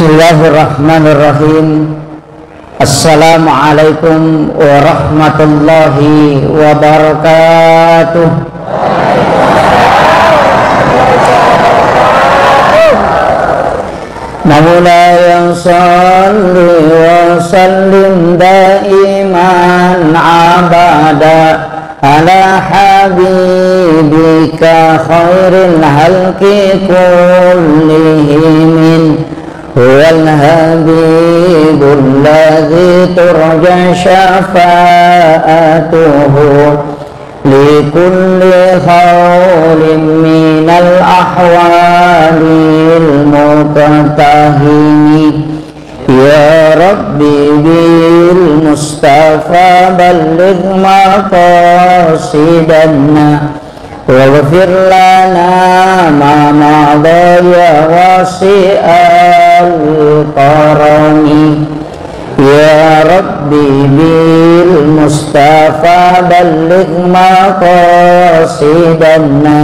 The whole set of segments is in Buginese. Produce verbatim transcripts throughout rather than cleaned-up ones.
Bismillahirrahmanirrahim. Assalamualaikum warahmatullahi wabarakatuh. مولاي صل وسلم دائما أبدا على حبيبك خير الخلق كلهم. هو الحبيب الذي ترجى شفاعته لكل هول من الأهوال المقتحم. يا رب بالمصطفى بلغ مقاصدنا واغفر لنا ما مضى يا واسع الكرم. يا رب بالمصطفى بلغ مقاصدنا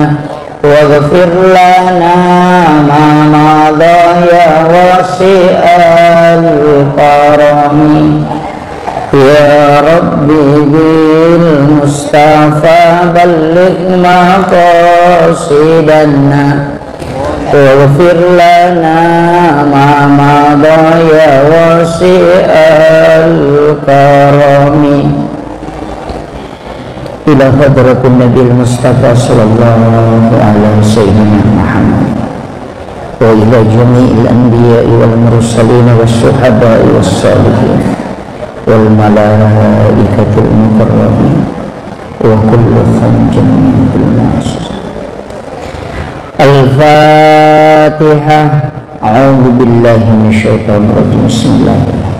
واغفر لنا ما مضى يا واسع الكرم. يا رب بالمصطفى بلغ مقاصدنا واغفر لنا ما مضى يا واسع الكرم. إلى حضرة النبي المصطفى صلى الله على سيدنا محمد وإلى جميع الأنبياء والمرسلين والشهداء والصالحين والملائكة المقربين وكل خلق منه المعصوم. الفاتحة. أعوذ بالله من الشيطان الرجيم. بسم الله الرحمن الرحيم.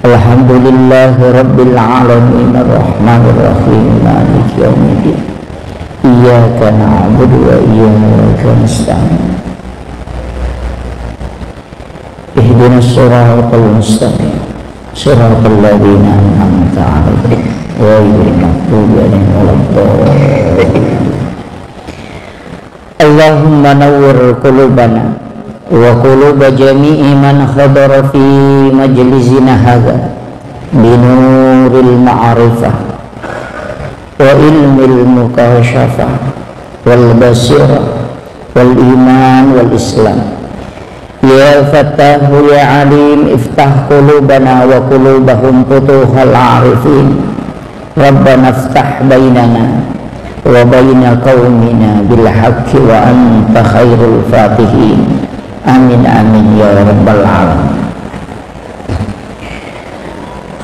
الحمد لله رب العالمين الرحمن الرحيم مالك يوم الدين. إياك نعبد وإياك نستعين. اهدنا الصراط المستقيم. صراط الذين أنعمت عليهم غير المغضوب عليهم ولا الضالين. اللهم نور قلوبنا وقلوب جميع من حضر في مجلسنا هذا بنور المعرفة وعلم المكاشفة والبصيرة والإيمان والإسلام. يا فتاح يا عليم، افتح قلوبنا وقلوبهم فتوح العارفين. ربنا افتح بيننا وبين قومنا بالحق وأنت خير الفاتحين. آمين، آمين يا رب العالمين.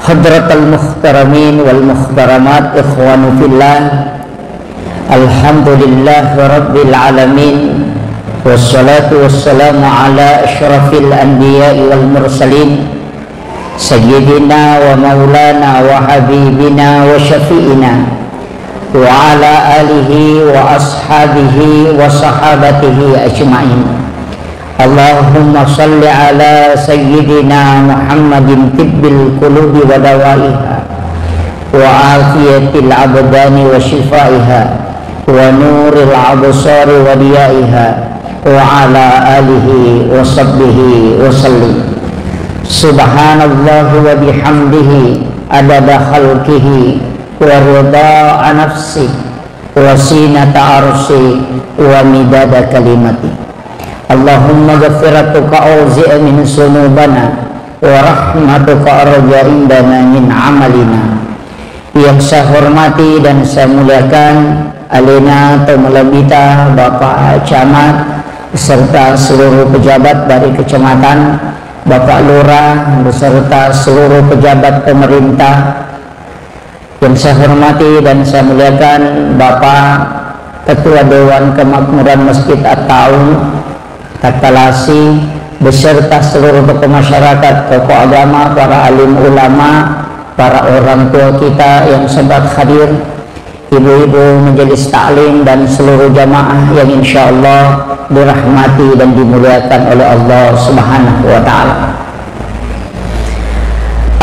حضرة المحترمين والمحترمات، إخواني في الله، الحمد لله رب العالمين، والصلاة والسلام على أشرف الأنبياء والمرسلين، سيدنا ومولانا وحبيبنا وشفيعنا وعلى آله وأصحابه وصحابته أجمعين. اللهم صل على سيدنا محمد طب القلوب ودوائها وعافية الأبدان وشفائها ونور الأبصار وضيائها وعلى آله وصحبه وسلم. سبحان الله وبحمده عدد خلقه ورضاء نفسه وزنة عرشه ومداد كلماته. اللهم مغفرتك أوسع من ذنوبنا ورحمتك أرجى عندنا من عملنا. Yang saya hormati dan saya muliakan alena to malebbita Bapak Camat beserta seluruh pejabat dari kecamatan, Bapak Lurah beserta seluruh pejabat pemerintah, yang saya hormati dan saya muliakan Bapak Ketua Dewan Kemakmuran Masjid At-Taun, Takkalasi, beserta seluruh tokoh masyarakat, tokoh agama, para alim ulama, para orang tua kita yang sempat hadir, ibu-ibu majelis taklim dan seluruh jamaah yang insya Allah dirahmati dan dimuliakan oleh Allah Subhanahu wa Ta'ala.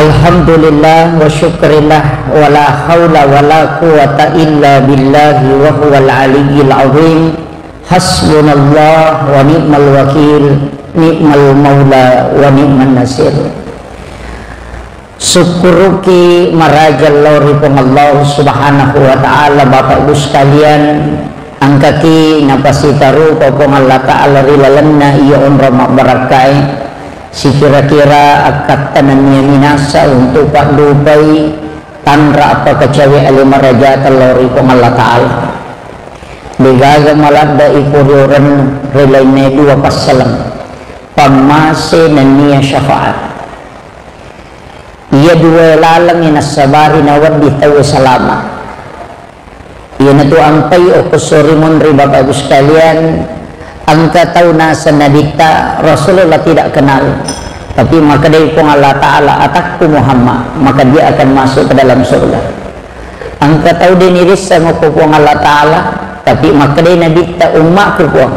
Alhamdulillah wa syukrillah wa la haula wa la quwata illa billahi wa huwal aliyyil azim. Hasbunallah wa ni'mal wakil. Ni'mal maula wa ni'man nasir. Sukkuruki maraja lao ri Puang Allah Subhanahu wa Ta'ala, Bapak Ibu sekalian, engkaki napasitarupa Puang Allah Ta'ala ri lalenna iya onrong mabbarakkae, sikira-kira akkatta nennia minasa untuk paddupai tanra appakacawe ale marajata lao ri Puang Allah Ta'ala. Degaga maladde ipuriurennu ri lainna dua passaleng, pammase nennia syafaat. Iya duae lalengngi nassabari nawedding tauwe salama. Iyanatu ampai okko sori monri, Bapak Ibu sekalian, engka tau naseng Nabitta Rasulullah tidak kenal, tapi makkedai Puang Allah Ta'ala, "Atakku Muhammad, maka dia akan masuk ke dalam surga." Engka tau de nirisseng okko Puang Allah Ta'ala, tapi makkedai Nabitta, "Ummakku Puang."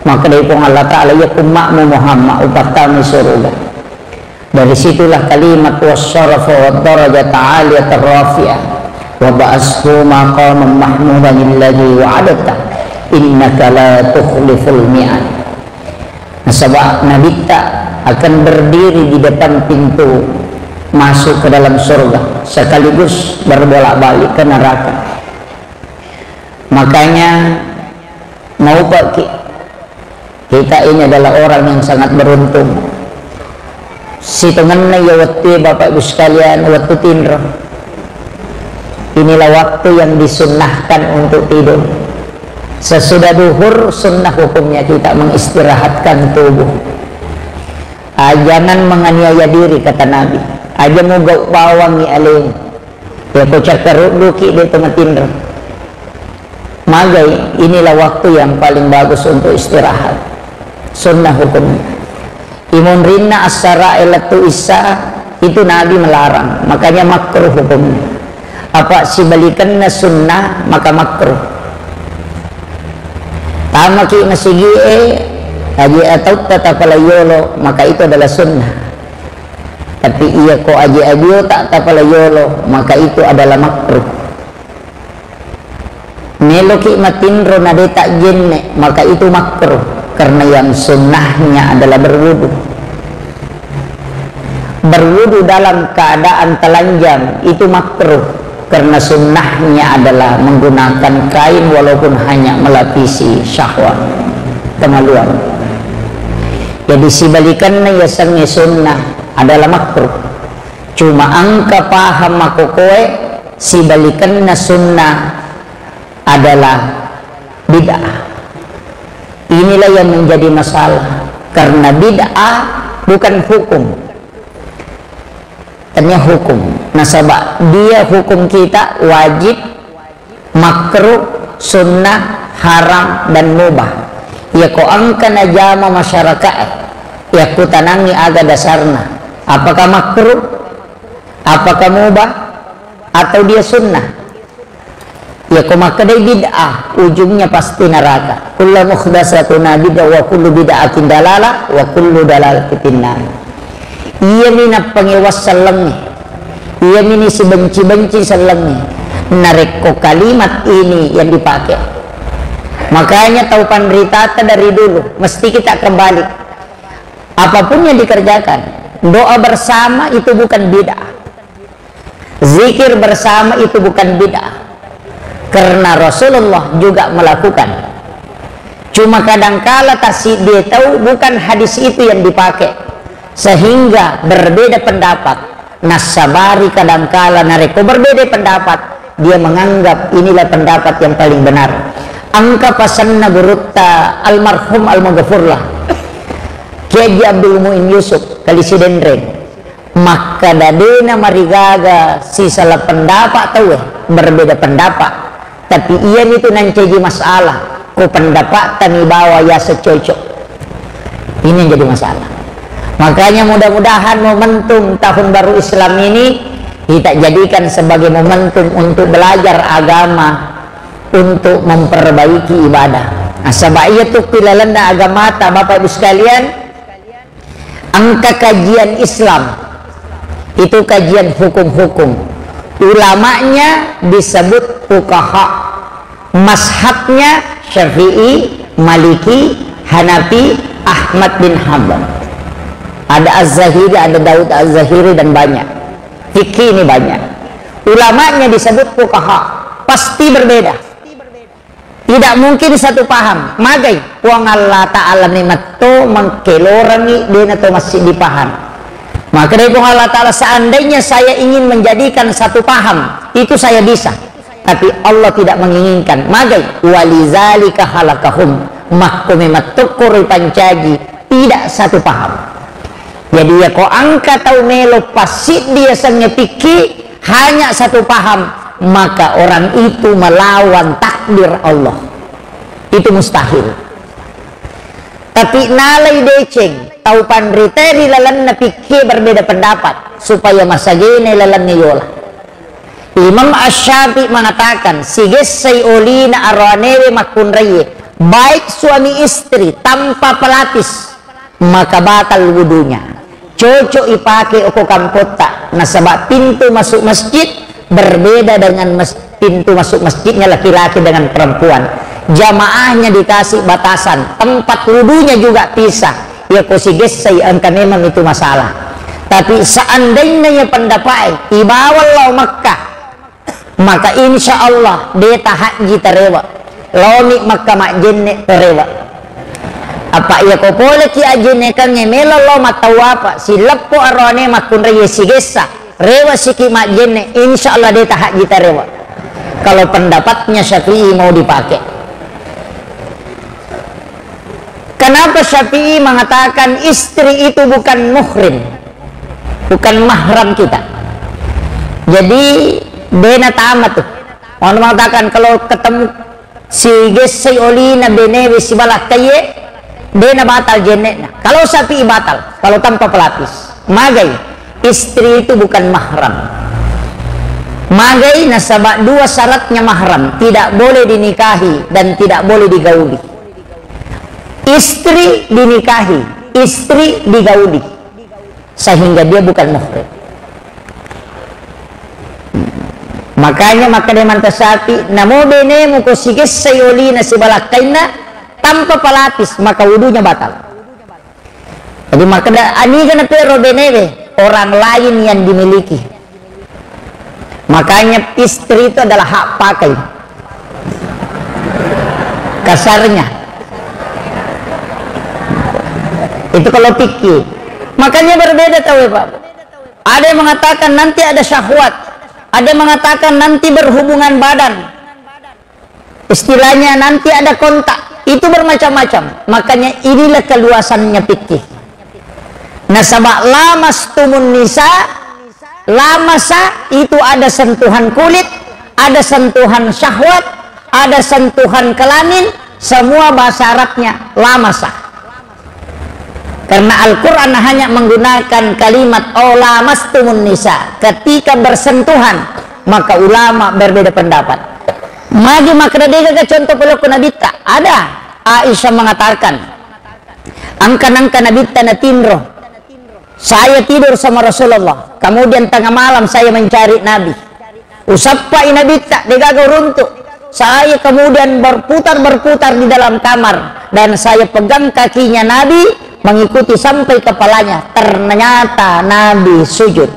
Makkedai Puang Allah Ta'ala, "Iya ummakmu Muhammad, upattamai surga." Dari situlah kalimat wassarafa wa darajata aliyatan rafi'ah, wa ba'ashu maqaman mahmudan alladzi wa'adta, innaka la tukhliful mi'ad. Nasaba Nabitta akan berdiri di depan pintu masuk ke dalam surga sekaligus berbolak-balik ke neraka. Makanya, maupaki, kita ini adalah orang yang sangat beruntung. Sitongenna iya wettue, Bapak Ibu sekalian, wettu tinro. Inilah waktu yang disunnahkan untuk tidur. Sesudah duhur, sunnah hukumnya kita mengistirahatkan tubuh. Ah, jangan menganiaya diri, kata Nabi. Aja mugau bawangi alemu. Ya, ko cakkarudduki de to matinro. Magai, inilah waktu yang paling bagus untuk istirahat. Sunnah hukumnya. Imunrinna assara lettu issa itu Nabi melarang, makanya makruh hukumnya. Apa sibalikanna sunnah, maka makruh. Tamaki masigie, aje atautta tapala yolo, maka itu adalah sunnah. Tapi iya ko aje abiota tapala yolo, maka itu adalah makruh. Meloki matinro na de tajjenne, maka itu makruh, karena yang sunnahnya adalah berwudu. Berwudu dalam keadaan telanjang itu makruh, karena sunnahnya adalah menggunakan kain walaupun hanya melapisi syahwat, kemaluan. Jadi sibalikanna yasengnge sunnah adalah makruh. Cuma engka paham makokoe, sibalikanna sunnah adalah bid'ah. Inilah yang menjadi masalah, karena bid'ah bukan hukum. Tanya hukum. Nasaba dia hukum kita wajib, makruh, sunnah, haram, dan mubah. Iya ko engka najama masyarakae, iya kutanangi aga dasarna. Apakah makruh? Apakah mubah? Atau dia sunnah? Iya ko makkedai bid'ah, ujungnya pasti neraka. Kullu muhdatsatin bid'ah wa kullu bid'atin dalalah wa kullu dalalatin finnar. Iyami nappangewa sellengnge. Iyami ni sibenci-benci sellengnge. Narekko kalimat ini yang dipakai. Makanya tau panritata dari dulu mesti kita kembali. Apapun yang dikerjakan, doa bersama itu bukan bid'ah. Zikir bersama itu bukan bid'ah. Karena Rasulullah juga melakukan. Cuma kadangkala tasiddi tau bukan hadis itu yang dipakai. Sehingga berbeda pendapat. Nassabari kadangkala narekko berbeda pendapat, dia menganggap inilah pendapat yang paling benar. Engka pasenna gurutta almarhum almaghfurlah, Kiai Haji Abdul Muin Yusuf, Kali Sidenreng. Makkeda dena marigaga sisala pendapat tauwe, berbeda pendapat. Tapi iyami tu nancaji masalah, ko pendapatta mi bawa yaseng cocok. Ini yang jadi masalah. Makanya mudah-mudahan momentum tahun baru Islam ini kita jadikan sebagai momentum untuk belajar agama, untuk memperbaiki ibadah. Nasaba iya tu pilalenna agamata, Bapak Ibu sekalian, engka kajian Islam, itu kajian hukum-hukum. Ulamanya disebut fuqaha. Mazhabnya Syafi'i, Maliki, Hanafi, Ahmad bin Hanbal. Ada Az-Zahiri, ada Daud Az-Zahiri, dan banyak. Fikih ini banyak. Ulamanya disebut fuqaha, pasti berbeda. Tidak mungkin satu paham. Magai, Puang Allah Ta'ala ni metto mengkelorangi dena to masih dipaham. Maka dari Puang Allah Ta'ala, seandainya saya ingin menjadikan satu paham, itu saya bisa. Tapi Allah tidak menginginkan. Magai, walizalika halakahum. Makko memettokko ripancaji tidak satu paham. Jadi, ya ko angka tau melo passiddi yasengnge fikih hanya satu paham, maka orang itu melawan takdir Allah. Itu mustahil. Tapi nalai deceng, tau panrita ri lalenna fikih berbeda pendapat, supaya masagene lalenna yola. Imam Asy-Syafi'i mengatakan, sigessai olina aroanewe makkunraie, baik suami istri tanpa pelapis, maka batal wudunya. Cocok ipake oko kampotta, nasaba pintu masuk masjid berbeda dengan mes-, pintu masuk masjidnya laki-laki dengan perempuan. Jamaahnya dikasih batasan, tempat wudunya juga pisah. Ya ko sigessai engka memang itu masalah. Tapi seandainya ya pendapat ibawa lao Makkah, maka insya Allah de tahajji tarewa. Laomi Makkah majjenne tarewa. Apa iya ko poleki ajjennekangnge melo lao mattawapa, sileppo aroane makkunrai sigessa, rewa siki majjenne, insya Allah de tahajji tarewa. Kalau pendapatnya Syafi'i mau dipakai. Kenapa Syafi'i mengatakan istri itu bukan muhrim, bukan mahram kita? Jadi, bena tama tuh. Orang mengatakan kalau ketemu sigessai olina benewe sibalakkaie, dena batal jennekna. Kalau Syafi'i batal, kalau tanpa pelapis. Magai, istri itu bukan mahram. Magai nasaba dua syaratnya mahram, tidak boleh dinikahi dan tidak boleh digauli. Istri dinikahi, istri digauli, sehingga dia bukan muhrim. Makanya makkeda Imam Syafi'i, namo benemu ko sigessai olina sibalakkainna tanpa pelapis, maka wudunya batal. Jadi makkeda, aniga na pero benewe, orang lain yang dimiliki. Makanya istri itu adalah hak pakai. Kasarnya. Itu kalau fikih. Makanya berbeda tahu ya, Pak. Ada yang mengatakan nanti ada syahwat. Ada yang mengatakan nanti berhubungan badan. Istilahnya nanti ada kontak. Itu bermacam-macam. Makanya inilah keluasannya fikih. Nasaba lamastumun nisa, lamasa itu ada sentuhan kulit, ada sentuhan syahwat, ada sentuhan kelamin, semua bahasa Arabnya lamasa. Karena Al-Quran hanya menggunakan kalimat "aw lamastumun nisa", ketika bersentuhan, maka ulama berbeda pendapat. Magi makkeda degaga contoh pelokku Nabitta? Ada. Aisyah mengatakan, angka-angka Nabitta natinro, saya tidur sama Rasulullah, kemudian tengah malam saya mencari Nabi. Usappai Nabitta, degaga uruntu. Saya kemudian berputar-berputar di dalam kamar dan saya pegang kakinya Nabi, mengikuti sampai kepalanya. Ternyata Nabi sujud.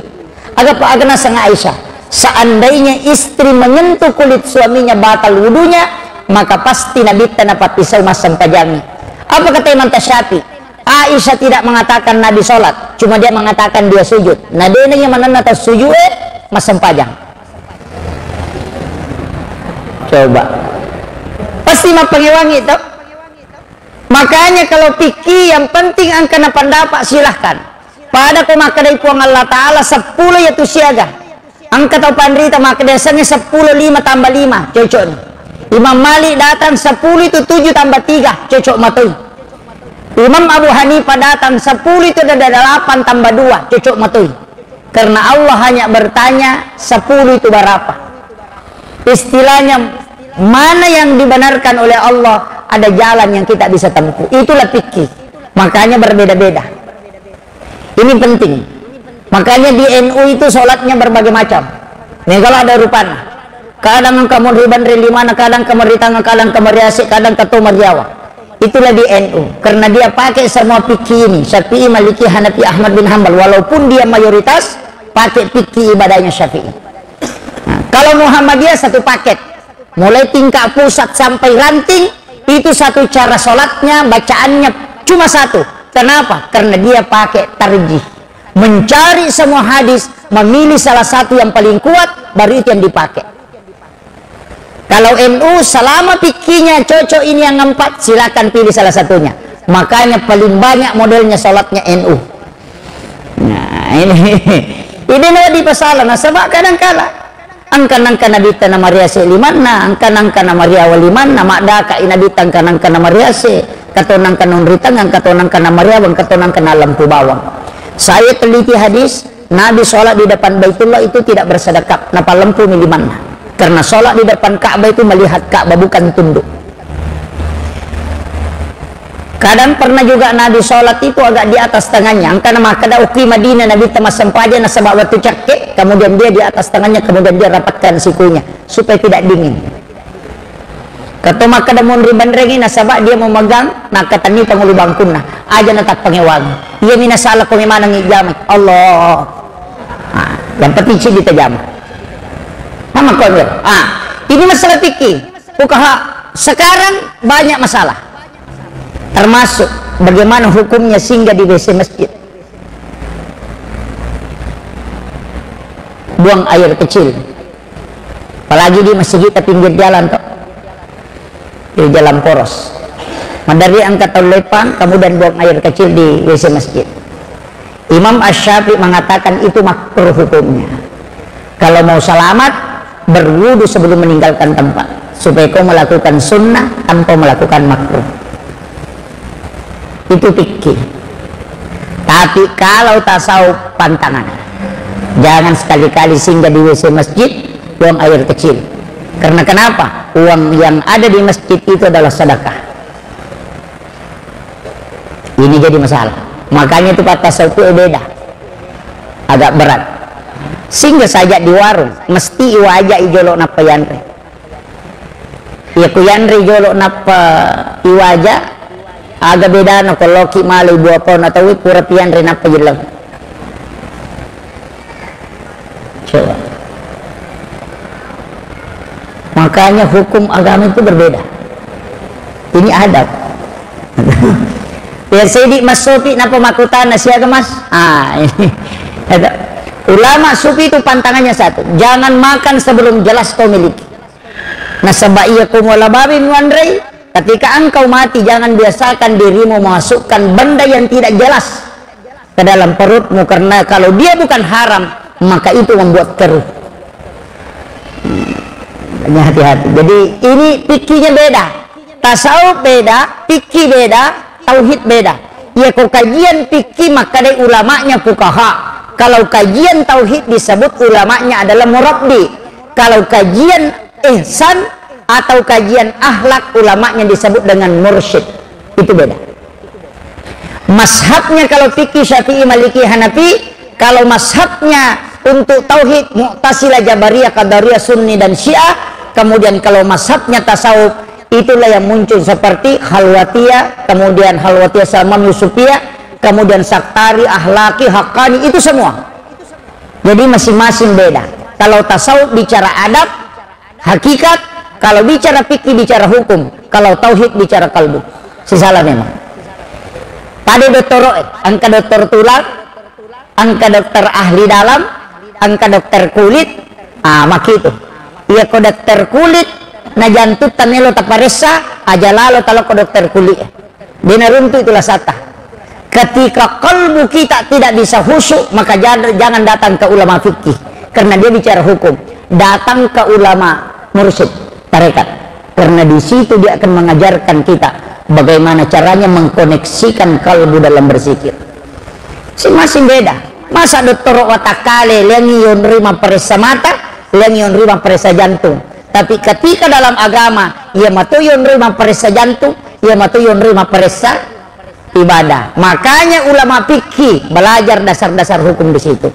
Aga pa-, aga naseng Aisyah, seandainya istri menyentuh kulit suaminya batal wudunya, maka pasti Nabitta napattisau massempajangi. Apa kata Imam Syafi'i? Aisyah tidak mengatakan Nabi sholat, cuma dia mengatakan dia sujud. Nah, dia ini yang menenna tau sujud, eh, masempajang. Coba. Pasti mappangewangi, toh? Makanya kalau fikih yang penting angkana pendapat, silahkan. Pada ko makkedai Puang Allah Ta'ala seppulo yatu siaga. Engka tau panrita makkeda yasengnge seppulo lima tambah lima, cocok ni. Imam Malik datang sepuluh itu tujuh tambah tiga, cocok matoi. Imam Abu Hanifah datang sepuluh itu ada delapan tambah dua, cocok matoi. Karena Allah hanya bertanya, sepuluh itu berapa? Istilahnya, mana yang dibenarkan oleh Allah, ada jalan yang kita bisa tempuh. Itulah fikih. Makanya berbeda-beda. Ini penting. Makanya di N U itu sholatnya berbagai macam. Megala ada rupana. Kadang engka monri banre limana, kadang engka monri tangnga, kadang engka monri ase, kadang engka to monri awa. Itulah di N U. Karena dia pakai semua fikih ini. Syafi'i, Maliki, Hanafi, Ahmad bin Hambal. Walaupun dia mayoritas pakai fikih ibadahnya Syafi'i. Nah, kalau Muhammadiyah satu paket. Mulai tingkat pusat sampai ranting, itu satu cara sholatnya, bacaannya cuma satu. Kenapa? Karena dia pakai tarjih. Mencari semua hadis, memilih salah satu yang paling kuat, baru itu yang dipakai. Kalau N U, selama fikihnya cocok ini yang empat, silakan pilih salah satunya. Makanya paling banyak modelnya sholatnya N U. Nah, ini, ini no di pasal, nasaba kadang kala. Engka nangka nabitta namariase limanna, engka nangka namariawa limanna, maddaka i nabitta engka nangka namariase, engka to nangka nonritang, engka to nangka namariawa, engka to nangka nalempu bawang. Saya teliti hadis, Nabi sholat di depan Baitullah itu tidak bersedekap, napalempuni limanna. Karena sholat di depan Ka'bah itu melihat Ka'bah, bukan tunduk. Kadang pernah juga Nabi sholat itu agak di atas tangannya. Engkana makkeda, "Okki Madinah Nabi tama sempajang nasaba wettu cakke," kemudian dia di atas tangannya, kemudian dia rapatkan sikunya supaya tidak dingin. Kato makkeda monri banrengi nasaba dia memegang, nakkatenni pangulu bangkunna. Aja natappangewang. Iya mina salah kome manengi jamai. Allah. Ah, yang penting sih kita jama. Mama konyol. Ah, ini masalah fikih. Fukaha sekarang banyak masalah. Termasuk bagaimana hukumnya singgah di W C masjid. Buang air kecil. Apalagi di masjid kita pinggir jalan toh. Di jalan poros. Madari angkat tau lepang, kemudian buang air kecil di W C masjid. Imam Asy-Syafi'i mengatakan itu makruh hukumnya. Kalau mau selamat, berwudu sebelum meninggalkan tempat, supaya kau melakukan sunnah tanpa melakukan makruh. Itu fikih. Tapi kalau tasawuf, pantangan, jangan sekali-kali singgah di W C masjid, buang air kecil. Karena kenapa? Uang yang ada di masjid itu adalah sedekah. Ini jadi masalah. Makanya itu kata sopir beda. Agak berat. Sehingga saja di warung, mesti iwaja ijolo nappa yanre. Ya ku yanre ijolo nappa iwaja, aga bedana kalau ki male ibu apa na tahu pura pianre nappa jelang. Coba. Makanya hukum agama itu berbeda. Ini adab. Ya, Sedi Mas Sofi, napa makutana siaga, Mas? Ah, ini. Ada. Ulama sufi itu pantangannya satu. Jangan makan sebelum jelas kau miliki. Nasaba iya kau muala babi muanrei, ketika engkau mati, jangan biasakan dirimu memasukkan benda yang tidak jelas ke dalam perutmu, karena kalau dia bukan haram, maka itu membuat keruh. Hmm, makanya hati-hati. Jadi ini fikihnya beda. Tasawuf beda, fikih beda, tauhid beda. Ya, kau kajian fikih maka dari ulamanya fukaha. Kalau kajian tauhid disebut ulamanya adalah murabbi. Kalau kajian ihsan atau kajian akhlak, ulamanya disebut dengan mursyid. Itu beda. Mazhabnya kalau fikih Syafi'i, Maliki, Hanafi, kalau mazhabnya untuk tauhid Mu'tazilah, Jabariyah, Qadariyah, Sunni dan Syiah, kemudian kalau mazhabnya tasawuf, itulah yang muncul seperti Khalwatiyah, kemudian Khalwatiyah Salman Yusufiyah, kemudian Saktari, Ahlaki, Haqqani, itu semua. Jadi masing-masing beda. Kalau tasawuf bicara adab, hakikat, kalau bicara fikih bicara hukum, kalau tauhid bicara kalbu. Sisala memang. Pada dottoro, engka dokter tulang, engka dokter ahli dalam, engka dokter kulit, ah, makitu. Iya ko dokter kulit, na jantung tamelo taparessa, aja lalo taloko dokter kulit. Dena runtu itu lasata. Ketika kalbu kita tidak bisa khusyuk, maka jangan, jangan datang ke ulama fikih. Karena dia bicara hukum. Datang ke ulama mursyid, tarekat. Karena di situ dia akan mengajarkan kita bagaimana caranya mengkoneksikan kalbu dalam berzikir. Masing-masing beda. Masa dottoro watakkale, leangi yonroi mapparessa mata, leangi yonroi mapparessa jantung. Tapi ketika dalam agama, iya mato yonroi mapparessa jantung, iya mato yonroi mapparessa ibadah. Makanya ulama fikih belajar dasar-dasar hukum di situ.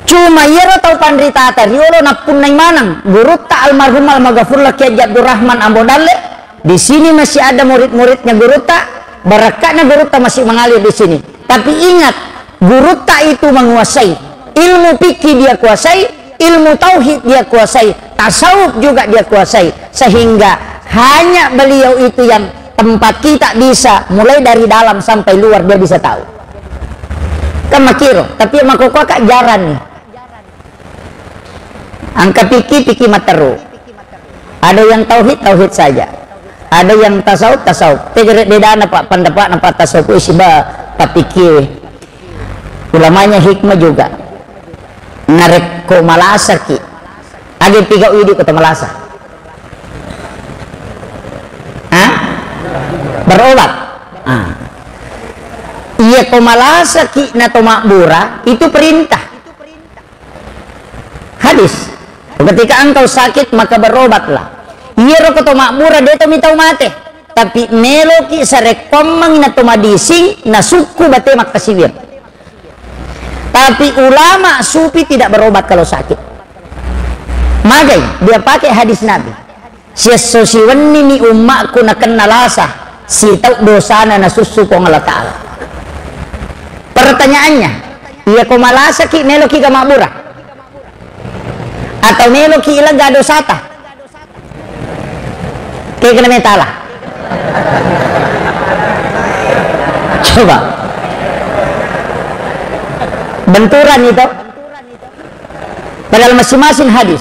Cuma iyaro tau panritata riolo nappunnai maneng gurutta almarhum almaghfurlah Kiai Haji Abdurrahman Ambo Dalle, Di sini masih ada murid-muridnya gurutta, barakka'na gurutta masih mengalir di sini. Tapi ingat, gurutta itu menguasai. Ilmu fikih dia kuasai, ilmu tauhid dia kuasai, tasawuf juga dia kuasai. Sehingga hanya beliau itu yang tempat kita bisa, mulai dari dalam sampai luar dia bisa tahu. Kan makkiro, tapi makkokkoe ka jarang nih. Engka fikih, fikih matteru. Ada yang tauhid, tauhid saja. Ada yang tasawuf, tasawuf. Tegere bedana, Pak, pendapatna, Pak, tasawuf, wis, siba, Pak, fikih. Ulamanya hikmah juga. Narekko malasaki, aga pigau idi ko to malasa? Hah? Berobat. Ah. Iya, ko malasaki na to mabbura, itu perintah. Hadis, "Ketika engkau sakit, maka berobatlah." Iyaro ko to mabbura, de to mitau mate. Tapi meloki sarekkoammengi na to madising, nasukku bate makkasiwir. Tapi ulama sufi tidak berobat kalau sakit. Magai, dia pakai hadis Nabi. Siesso siwennini ummakku nakenna lasa, sitau dosana nasussu Puang Allah Ta'ala. Pertanyaannya, iya ko malasaki, meloki ga mabbura? Atau meloki ilega dosata? Kekena metala. Coba. Benturan itu. Padahal masing-masing hadis.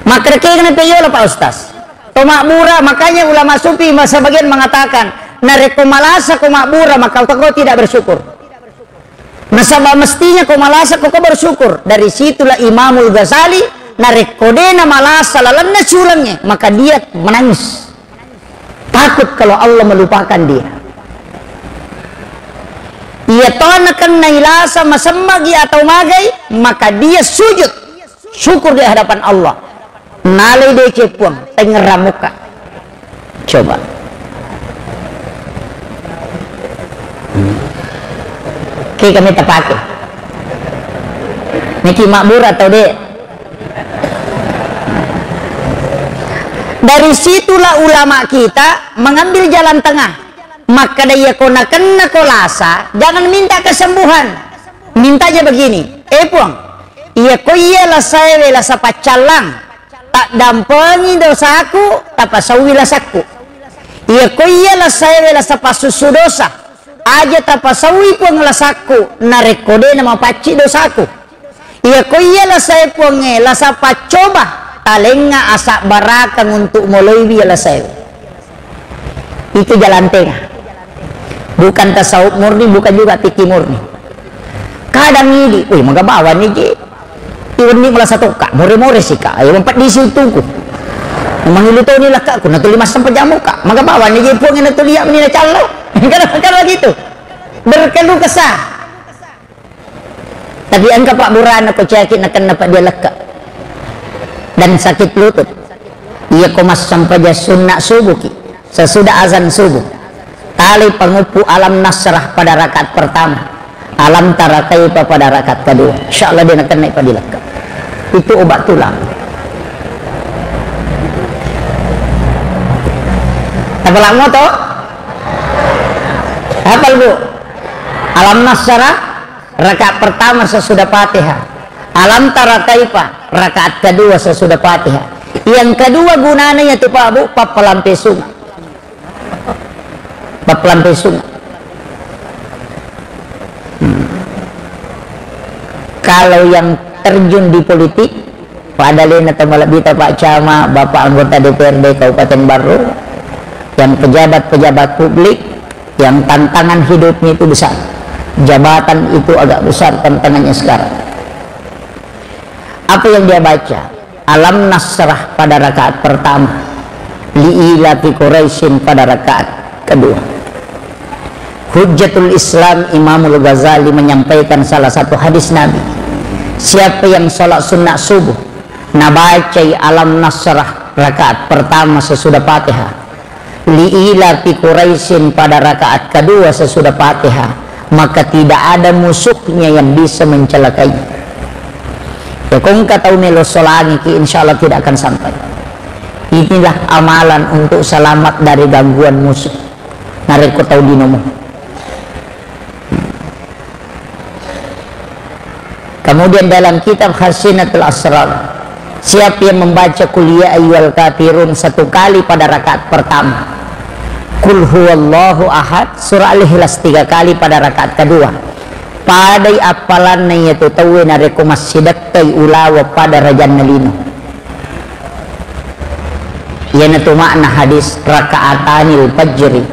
Makkedakengna pe yola, Pak Ustaz. To mabbura, makanya ulama sufi sebagian mengatakan, narekko malasa ko mabbura, maka kau tidak bersyukur. Nasaba mestinya ko malasa ko, ko bersyukur. Dari situlah Imamul Ghazali, narekko dena malasa lalenna siulengnge, maka dia menangis. Takut kalau Allah melupakan dia. Iya to nakennai lasa, masemmagi atau magai, maka dia sujud. Syukur di hadapan Allah. Nalai deceng Puang, tengngerang mukka. Coba. Hmm. Oke, kami terpakai. Niki mabbura atau dek? Dari situlah ulama kita mengambil jalan tengah. Makkeda, iya ko nakenna ko lasa, jangan minta kesembuhan. Mintanya begini, "Eh Puang, iya ko iya lasaewe lasa paccallang, taddampengi dosaku, tapasauwi lasakku. Iya ko iya lasaewe lasa passussu dosa, aja tapasauwi Puang lasakku, narekko de namapacci dosaku. Iya ko iya lasae Puangnge, lasa paccoba, talengnga asabbarakang untuk moloiwi lasaewe." Itu jalan tengah. Bukan tasawuf murni, bukan juga fikih murni. Kadang idi, "Wih, maga bawang ni je. Iwenni malasa tokka, more-more sika, ayo mampeddi si utuku. Mangilu toni lakkaku, natuli massempajang mukka. Maga bawang ni je Puang, natuli iya meni nacallo." Kan, kan begitu. Berkeluh kesah. Tapi engka pabburana ko caki nakenna pa dia lekka dan sakit lutut. Iya ko massempajang sunna subuh ki, sesudah azan subuh, talai panguppu Alam Nasrah pada rakaat pertama, Alam Tara Kaifa pada rakaat kedua. Insya Allah dia nakenna pa dia lekka. Itu obat tulang. Apa lamo to? Hafal, Bu? Alam Nasrah. Rakaat pertama sesudah Fatihah. Alam Tara Kaifa, rakaat kedua sesudah Fatihah. Yang kedua gunanya itu, Pak Bu, pappalampe sunga. Pappalampe sunga. Hmm. Kalau yang terjun di politik, pada lena to malebbita Pak Camat, Bapak anggota D P R D Kabupaten Barru, yang pejabat-pejabat publik, yang tantangan hidupnya itu besar. Jabatan itu agak besar tantangannya sekarang. Apa yang dia baca? Alam Nasrah pada rakaat pertama. Li ilafi Quraisyin pada rakaat kedua. Hujjatul Islam Imamul Ghazali menyampaikan salah satu hadis Nabi. Siapa yang sholat sunnah subuh, nabacai Alam Nasrah rakaat pertama sesudah Fatihah, Li ilafi Quraisyin pada rakaat kedua sesudah Fatihah, maka tidak ada musuhnya yang bisa mencelakai. Ya, ko engka tau melo solangi ki, insya Allah tidak akan sampai. Inilah amalan untuk selamat dari gangguan musuh. Narekko tau linomu. Kemudian dalam kitab Khazinatul Asrar, siapa yang membaca Qul ya ayyuhal kafirun satu kali pada rakaat pertama, Qul huwallahu ahad, surah Al-Ikhlas tiga kali pada rakaat kedua, padai appalanna iyatu tauwe narekko massidekkai ulawa pada rajanna lino. Iyanatu makna hadis, "Raka'atanil fajri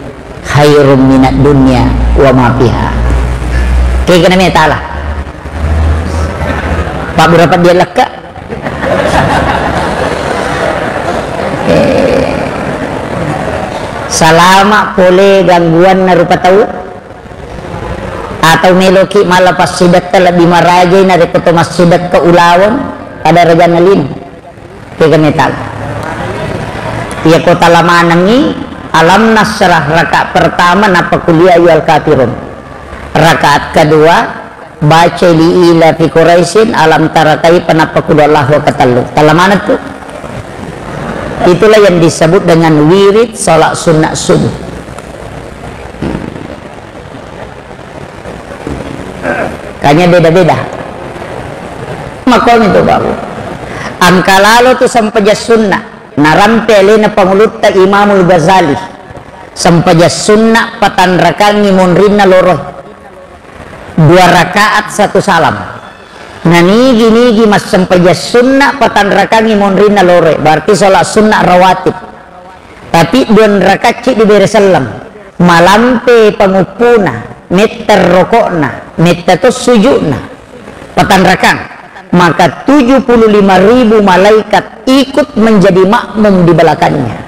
khairum minad dunya wa ma fiha." Kegana metala. Pak, berapa dia lekka? Eh. Salama pole gangguanna rupa tau? Atau meloki mala passidekka lebbi marajai narekko to massidekka ulaweng pada rajanna lino? Kega metang. Iya ko tala manengi Alam Nasrah rakaat pertama nappa Qul ya ayyuhal kafirun. Rakaat kedua baca li ila fi Quraisyin, alam tara kaifa, nappa Qul huwallahu ketellu. Tala maneng tu. Itulah yang disebut dengan wirid salat sunat subuh. Kanya beda-beda. Makomi tu baru. Angka lalo tu sempajang sunna. Narampe alena pangulutta Imamul Ghazali. Sempajang sunna patanrakangi monrinna loro. Dua rakaat satu salam. Nanigi-nigi massempajang sunna patanrakangi monrinna loro. Berarti salat sunna rawatib. Tapi dua rakaat ceddi bere selleng. Malampe panguppuna, metta rokokna, metta to sujudna. Patanrakang. Maka tujuh puluh lima ribu malaikat ikut menjadi makmum di belakangnya.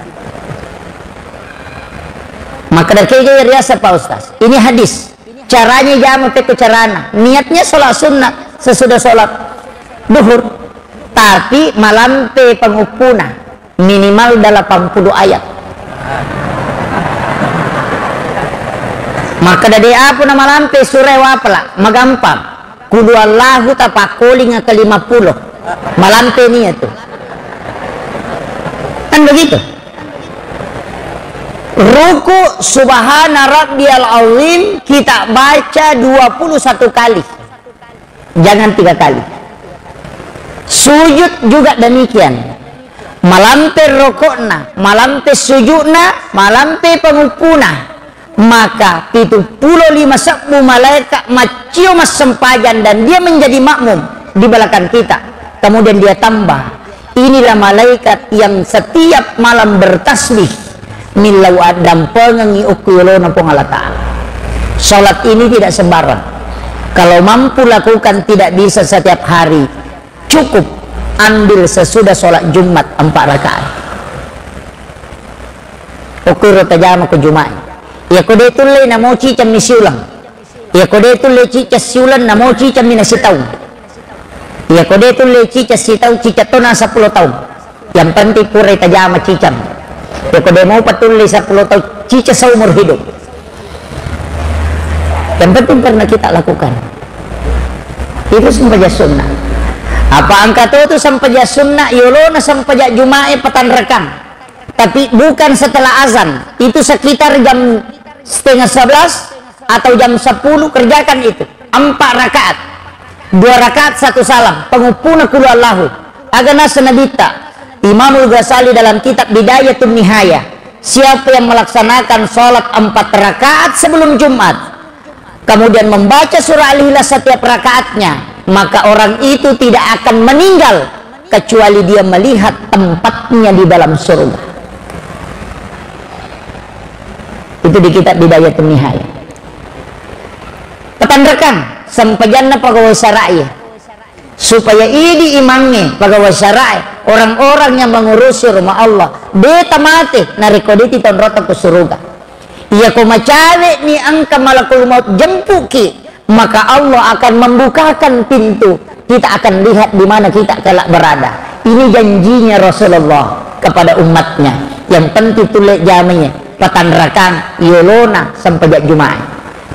Maka dari kega riasa Pak Ustaz. Ini hadis. Caranya jama pekko carana. Niatnya sholat sunnah sesudah sholat duhur. Tapi malampe panguppuna. Minimal delapan puluh ayat. Maka dade apa na malampe surah wapala, magampang. Qul huwallahu tapakkolinga ke lima puluh. Malampe nia tu. Kan begitu? Ruku subhana rabbiyal azim kita baca dua puluh satu kali. Jangan tiga kali. Sujud juga demikian. Malampe rokokna, malampe sujudna, malampe panguppuna. Maka pitu pulo lima sebbu malaikat maccio massempajang dan dia menjadi makmum di belakang kita. Kemudian dia tambah, inilah malaikat yang setiap malam bertasbih. Millau addampengengngi okko yolona Puang Allah Ta'ala. Salat ini tidak sembarang. Kalau mampu lakukan tidak bisa setiap hari, cukup ambil sesudah salat Jumat empat rakaat. Okko ro tajama ko Jumat. Iya ko de tulle namo ciceng mi siulang. Iya ko de tulle ciceng siulang namo ciceng mi nasitaung. Iya ko de tulle ciceng sitaung, ciceng tona seppulo taung. Yang penting purai tajama ciceng. Iya ko de mau patulle seppulo taung, ciceng seumur hidup. Yang penting pernah kita lakukan. Itu sempajang sunnah. Apa angka to tu sempajang sunnah, yolona sempajang Jumae patanrakang. Tapi bukan setelah azan. Itu sekitar jam setengah sebelas atau jam sepuluh, kerjakan itu. Empat rakaat. Dua rakaat satu salam. Penguppuna kulu Allahu. Aga nasa Nabitta. Imamul Ghazali dalam kitab Bidayatun Nihayah. Siapa yang melaksanakan sholat empat rakaat sebelum Jumat, kemudian membaca surah Al-Ikhlas setiap rakaatnya, maka orang itu tidak akan meninggal kecuali dia melihat tempatnya di dalam surga. Itu di kitab Bidayatun Nihayah. Patanrakang, sempajanna pagawa syara'e. Supaya idi imangnge, pagawa syara'e, orang-orang yang mengurusi rumah Allah, de tamate, narekko de titonrota ku suruga. Iya ko macawe'ni engka malakul maut jempuki, maka Allah akan membukakan pintu. Kita akan lihat di mana kita kelak berada. Ini janjinya Rasulullah kepada umatnya. Yang penting tulle jamai, patanrakang, yolona, sempajang Jumae.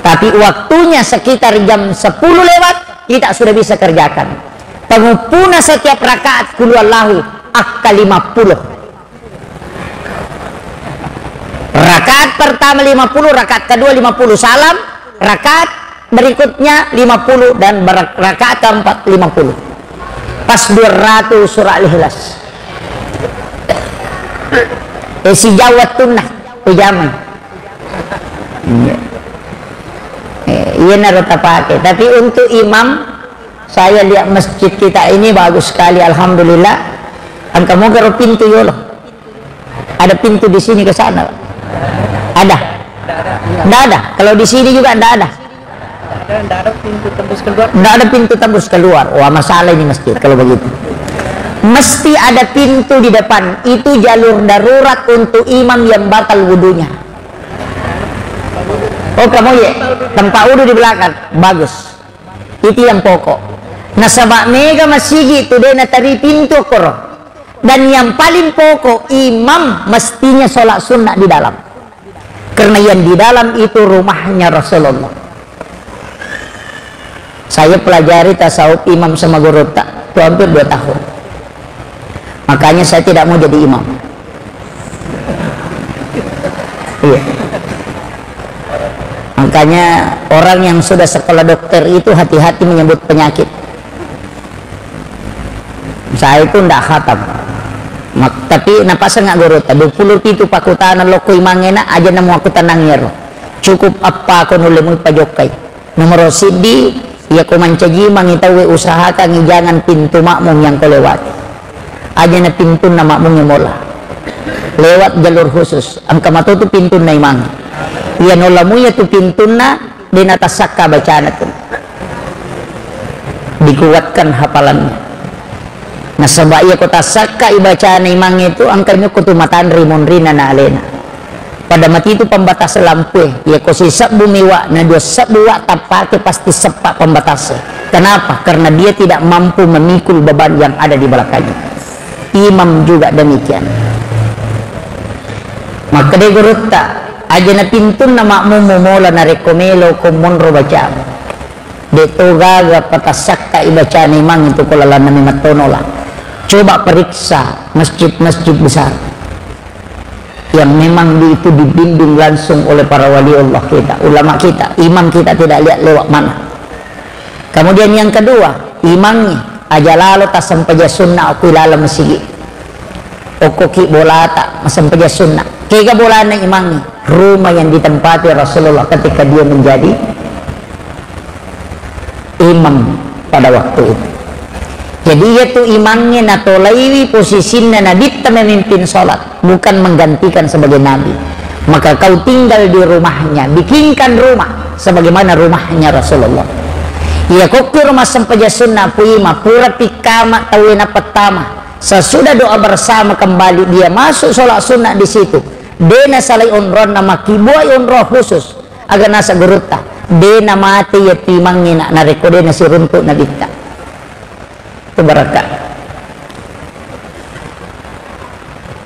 Tapi waktunya sekitar jam sepuluh lewat, kita sudah bisa kerjakan. Penguppuna setiap rakaat kulu Allahu akka lima puluh. pertama lima puluh, rakaat kedua lima puluh salam, rakaat berikutnya lima puluh, dan ber-, rakaat keempat lima puluh. Pas dua ratus surah Al-Ikhlas. Eh, sijau wettunna, eh, jamai. Iya. Eh, iyanaro tapake. Tapi untuk imam, saya lihat masjid kita ini bagus sekali, alhamdulillah. Engka moga ro pintu yolo. Ada pintu di sini ke sana, Pak? Ada? Nggak ada. Kalau di sini juga nggak ada. Nggak ada pintu tembus keluar. Nggak ada pintu tembus keluar. Wah, masalah ini masjid kalau begitu. Mesti ada pintu di depan. Itu jalur darurat untuk imam yang batal wudunya. Oh, kamu ya? Tempat wudu di belakang. Bagus. Itu yang pokok. Nasaba mega masigi tu de nateri pintu koro. Dan yang paling pokok, imam mestinya sholat sunnah di dalam. Karena yang di dalam itu rumahnya Rasulullah. Saya pelajari tasawuf imam sama gurutta itu hampir dua tahun. Makanya saya tidak mau jadi imam. Iya. Makanya orang yang sudah sekolah dokter itu hati-hati menyebut penyakit. Saya itu ndak khatam. Mak-, tapi napaseng gurutta, dua puluh pitu pakutana lokko imangena, aja namo aku tenang yero. Cukup apa ko nulle mui pajokkai. Nomor siddi, iya ko mancaji mangi tauwe usahakangi jangan pintu makmum yang ko lewati. Aja na pintunna makmum mola. Lewat jalur khusus. Engka matotu pintunna imang. Iya nola muya tu pintunna, de natassakka bacana tu. Dikuatkan hafalannya. Nasaba iya ko tassakka ibacana imang itu, engka nyokko tu matanri monrina na alena. Pada mati itu pembatas lampu, iya ko sisebbu miwa na dua sebbu wa tappake pasti seppa pembatasnya. Kenapa? Karena dia tidak mampu memikul beban yang ada di belakangnya. Imam juga demikian. Makkeda gurutta, aja na pintunna makmummu mola narekko melo ko monro bacamu. De to gaga patassakka ibacana imang itu ko lalanna memang tonola. Coba periksa masjid-masjid besar yang memang di-, itu dibimbing langsung oleh para wali Allah kita, ulama kita, imam kita tidak lihat lewat mana. Kemudian yang kedua, imangnya aja lalo tassempajang sunna okko ilalang masigi. Okko ki bolata massempajang sunna. Kega bolana imangnya? Rumah yang ditempati Rasulullah ketika dia menjadi imam pada waktu itu. Jadi, iya tu imangnya natolaiwi posisinna nabitta memimpin salat, bukan menggantikan sebagai nabi. Maka kau tinggal di rumahnya, bikinkan rumah sebagaimana rumahnya Rasulullah. Iya kokki rumah sempajang sunna puima, pura pikkama tauwe napettama. Sesudah doa bersama kembali dia masuk salat sunna di situ. De nasalai onronna, makkibuai onro khusus. Aga nasa gurutta, de namate iya timangnge na-, narekko de nasiruntuk nabitta. Itu barakka.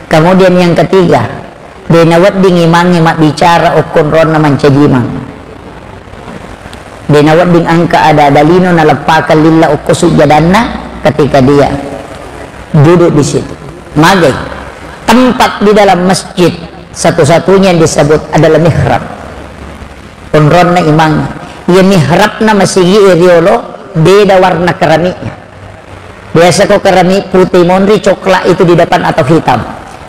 Kemudian yang ketiga, de nawedding imangnge mabbicara okko onronna mancaji imang. De nawedding engka ada-ada lino naleppakang lilla okko sujjadanna ketika dia duduk di situ. Magai, tempat di dalam masjid satu-satunya yang disebut adalah mihrab. Onronna imang. Iya mihrabna masigi e riolo, beda warna keramiknya. Biasa ko keramik putih monri, coklat itu di depan atau hitam.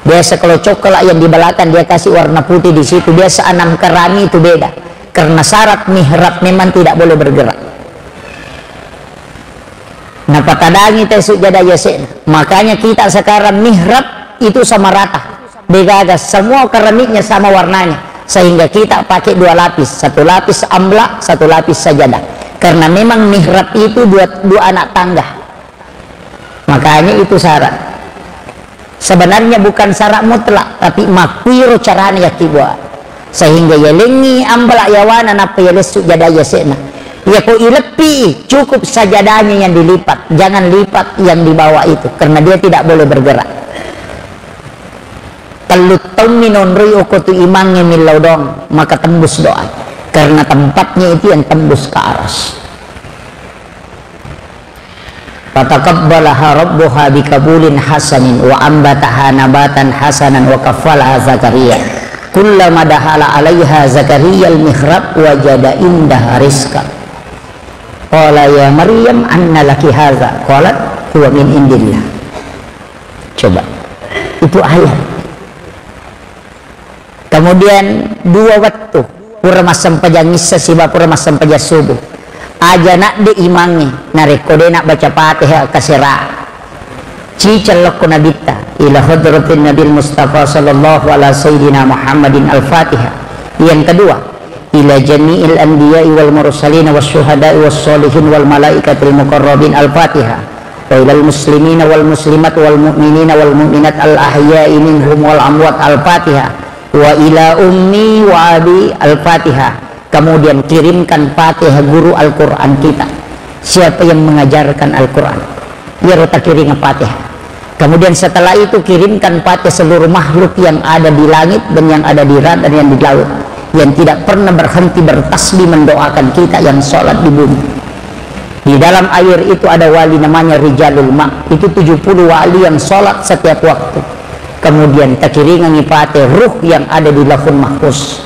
Biasa kalau coklat yang di belakang dia kasih warna putih di situ. Biasa enam keramik itu beda. Karena syarat mihrab memang tidak boleh bergerak. Napatadangi te sujada yase'na. Makanya kita sekarang mihrab itu sama rata. Degaga semua keramiknya sama warnanya. Sehingga kita pakai dua lapis. Satu lapis amla, satu lapis sajadah. Karena memang mihrab itu dua, dua anak tangga. Makanya itu syarat. Sebenarnya bukan syarat mutlak, tapi makkuiro carana yakkibua. Sehingga yalengi ambalak yawana nappa yalessu jada yase'na. Yako ileppi, cukup sajadanya yang dilipat, jangan lipat yang di bawah itu, karena dia tidak boleh bergerak. Tellu taung minonroi oko tu imangnge millau doang, maka tembus doa. Karena tempatnya itu yang tembus ke aras. Fataqabbalaha rabbuha biqabulin hasanin wa ambataha nabatan hasanan wa kaffalaha Zakaria. Kullama dakhala alaiha Zakariyal mihrab wajada indaha rizqa. Qala ya Maryam anna laki hadza? Qalat huwa min indillah. Coba. Itu ayat. Kemudian dua wettu, pura massempajang issa siba pura massempajang subuh. Aja nadde imangnge, narekko de nabbaca Fatihah kasera. Cicellokko Nabitta, ila hadratin Nabil Mustafa sallallahu ala sayyidina Muhammadin Al-Fatihah. Yang kedua, ila jami'il anbiya'i wal mursalin was syuhada'i was sholihin wal malaikatil muqarrabin Al-Fatihah. Wa ilal muslimina wal muslimat wal mu'minina wal mu'minat al ahya'i minhum wal amwat Al-Fatihah. Wa ila ummi wa abi Al-Fatihah. Kemudian kirimkan Fatihah guru Al-Quran kita. Siapa yang mengajarkan Al-Quran? Iyaro takiring Fatihah. Kemudian setelah itu kirimkan Fatihah seluruh makhluk yang ada di langit dan yang ada di darat dan yang di laut, yang tidak pernah berhenti bertasbih mendoakan kita yang sholat di bumi. Di dalam air itu ada wali namanya Rijalul Ma. Itu tujuh puluh wali yang sholat setiap waktu. Kemudian takiringangi Fatihah ruh yang ada di Lauhul Mahfuz.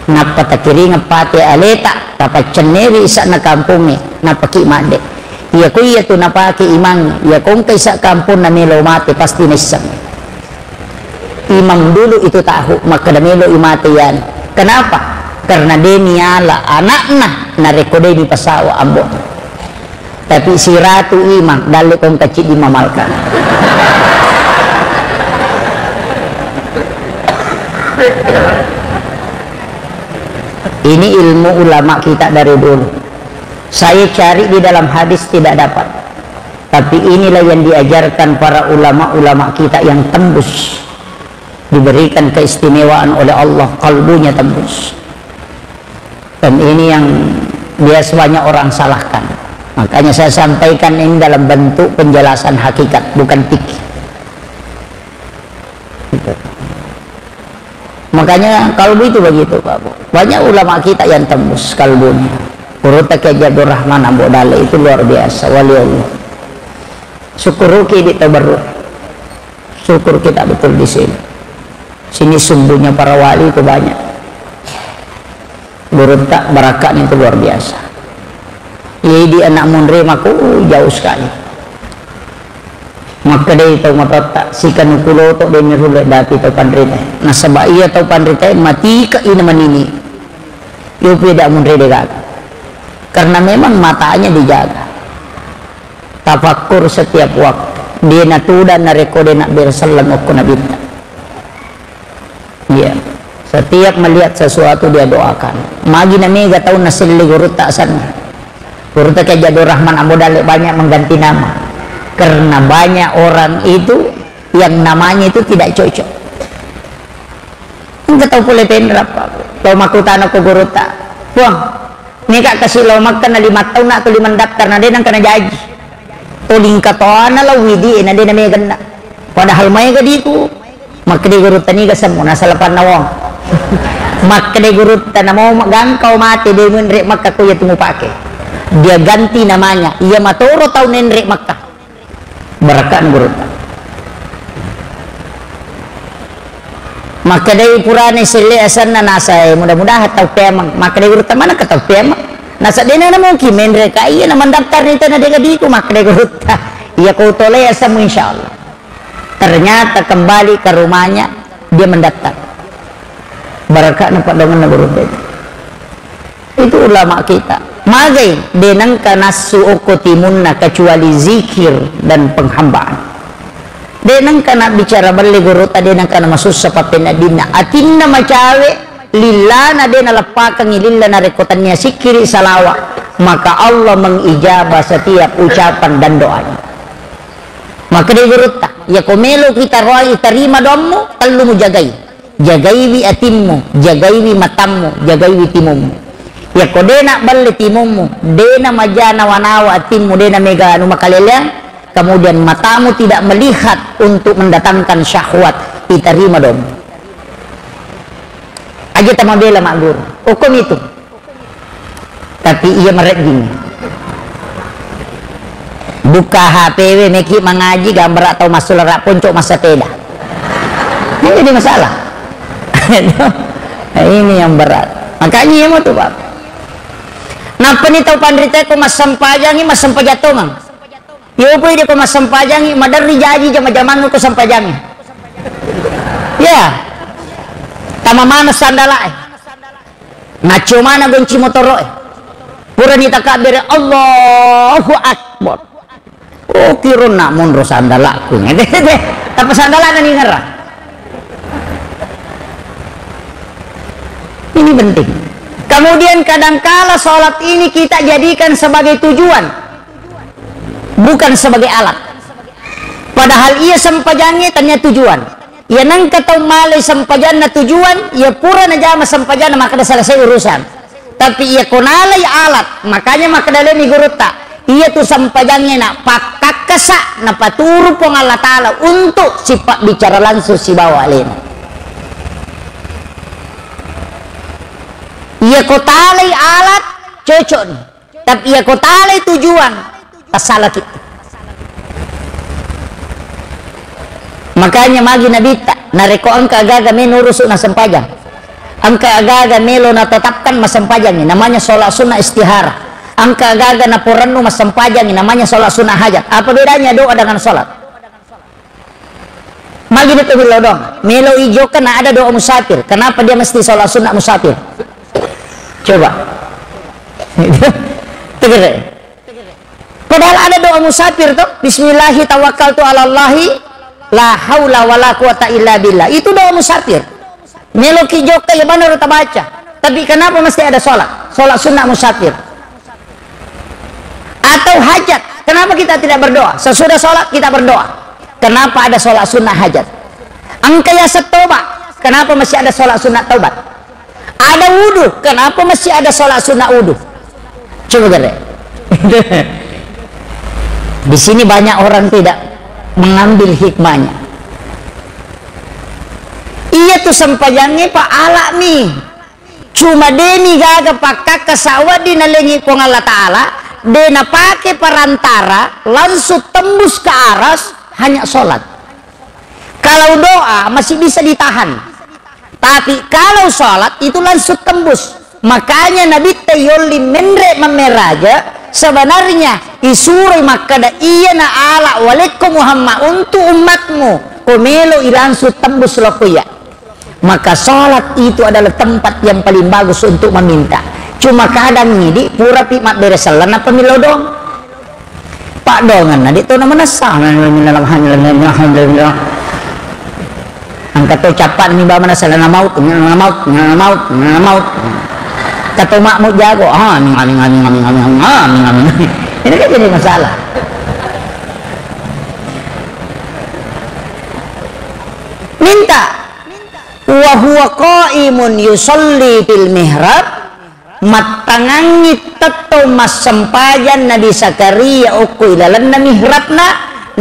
Nappa takiringeng Fatihah aleta, tapaccenneri isa'na kampongnge, nappa ki madde. Iya ko iya tu napake imang, iya ko engka isa kamponna melo mate, pasti naisseng. Imam dulu itu tahu, makkeda melo i mate yani. Kenapa? Karena de niala anakna, narekko de dipasawa ambo. Tapi siratu imang, dalle kong kacidi mamalka. Ini ilmu ulama kita dari dulu. Saya cari di dalam hadis tidak dapat. Tapi inilah yang diajarkan para ulama-ulama kita yang tembus. Diberikan keistimewaan oleh Allah, kalbunya tembus. Dan ini yang biasa banyak orang salahkan. Makanya saya sampaikan ini dalam bentuk penjelasan hakikat, bukan fikih. Gitu. Makanya kalbu itu begitu, Pak Bu. Banyak ulama kita yang tembus kalbunya. Urutta Kiai Haji Abdul Rahman Ambo Dale itu luar biasa, wali Allah. Syukuruki di tabarruk. Syukur kita betul di sini. Sini sumbunya para wali itu banyak. Gurutta barakatnya itu luar biasa. Iya, di anak munre mako, uh, jauh sekali. Makkedai tau matotta, sikanukuloto de mirulle dapi tau panrita. Nasaba iya tau panrita matika ina manini. Yopi da munre de gaga. Karena memang matanya dijaga. Tafakkur setiap waktu. De natuda narekko de nabbere selleng okko nabitta. Iya. Setiap melihat sesuatu dia doakan. Magi na mega taunna selle gurutta asenna. Gurutta Kiai Haji Abdul Rahman Ambo Dale banyak mengganti nama. Karena banyak orang itu yang namanya itu tidak cocok. Engka tau pole penrap, Pak. Tau makkutana ko gurutta, "Puang, mega kasi lao Makkah na lima taunna atau lima daftar na de nengka najaji." Tolingka toana lao widi na de na meganna. Padahal maega diku. Makkeda gurutta, "Niga semmu nasala panna wong." Makkeda gurutta, "Namo gangkau mate de menre Makkah ko iya tu mupake." Dia ganti namanya. Iya matoro tau nenre Makkah. Barakkan gurutta. Makkedai purane selle asenna nasa, eh, mudah-mudahan tau peameng. Makkedai gurutta, "Manakka tau peameng?" Nasa dena namuki menre ka iya na mendaftar ni tena dega diku, makkedai gurutta. "Iya ko tole asemmu insyaallah." Ternyata kembali ke rumahnya, dia mendaftar. Barakakna padongenna gurutta itu. Itu ulama kita. Magai, de nengka nassu okko timunna kecuali zikir dan penghambaan. De nengka nabbicara belle gurutta, de nengka namasussa pappeneddinna. Atinna macawe, lillana de naleppakengngi lilla narekko tennia sikkiri salawa, maka Allah mengijabah setiap ucapan dan doanya. Makkedai gurutta, "Yako melo kita roai tarima doammu, tellu mujagai." Jagaiwi atimmu, jagaiwi matammu, jagaiwi timummu. Yakko de nabballe timummu, de namaja nawa-nawa atimmu, de namega anu makaleleang, kemudian matamu tidak melihat untuk mendatangkan syahwat, itarima dong. Aja tamabela magguru. Okkomitu. Tapi iya marejjing. Buka H P we, meki mangaji, gambara tau massulara ponco massapeda. Kan jadi masalah. Nah, ini yang berat. Makanya iya mo tu, Pak. Nappani tau panrita ko massempajangi, massempajang tongeng. Yo poi de ko massempajangi, maderri jaji jama-jamang ko sempajangi. Ya. Tama mana sandalae. Naccio mana gonci motoro'e. Purani takabbere, Allahu Akbar. Oh, kironna monro sandalakku. Tapi sandalana ni ngerang. Ini penting. Kemudian kadangkala sholat ini kita jadikan sebagai tujuan, bukan sebagai alat. Padahal iya sempajangnge tania tujuan. Iya nengka tau malai sempajanna tujuan, iya pura najama sempajanna makkeda selesai urusan. Tapi iya ko nalai alat, makanya makkeda lemi gurutta, iya tu sempajangnge na pakkakkasa napaturu Puang Allah Ta'ala untuk sipabbicara langsung sibawa alena. Iya ko talai alat, cocok ni. Tapi iya ko talai tujuan, tassalaki. Makanya magi Nabitta, narekko engka agaga melo nurusu nasempajang. Engka agaga melo natetapkan massempajangi, namanya sholat sunnah istihara. Engka agaga naporennu massempajangi, namanya sholat sunnah hajat. Apa bedanya doa dengan sholat? Magi itu melo doang. Melo ijokka na ada doa musafir. Kenapa dia mesti sholat sunnah musafir? Coba. Tegere. Padahal ada doa musafir tuh. Bismillahi tawakkaltu ala Allahi la haula wala quwata illa billah. Itu doa musafir. Meloki jokka ya benar tabaca. Tapi kenapa mesti ada sholat? Sholat sunnah musafir. Atau hajat. Kenapa kita tidak berdoa? Sesudah sholat kita berdoa. Kenapa ada sholat sunnah hajat? Engka yaseng toba. Kenapa masih ada sholat sunnah taubat? Ada wudu. Kenapa masih ada sholat sunnah wudu? Coba gere. Di sini banyak orang tidak mengambil hikmahnya. Iya tu sempajangnge pa alami. Cuma deni gaga pakkakka sawedding nalengi Puang Allah Ta'ala, de napake perantara langsung tembus ke aras, hanya sholat. Kalau doa masih bisa ditahan. Tapi kalau sholat itu langsung tembus. Makanya Nabitta yolli menre mammeraja, sebenarnya isuroi makkeda, iya na ala walekko Muhammad untuk umatmu, ko melo ilangsung tembus lokko iya. Maka sholat itu adalah tempat yang paling bagus untuk meminta. Cuma kadang idi purapi mabbere selleng nappa millau doang. Paddoangenna de to namanessa. Alhamdulillah. Engka to cappa ni ba manessa lana maut, lana maut, lana maut, lana maut. Engka to makmu jago. Ah, amin, amin, amin, amin, amin, amin, amin, amin. Ini kan jadi masalah. Minta. Wa huwa qaimun yusalli fil mihrab, mattangangngi tettong massempajang Nabi Zakaria okko ilalenna mihrabna,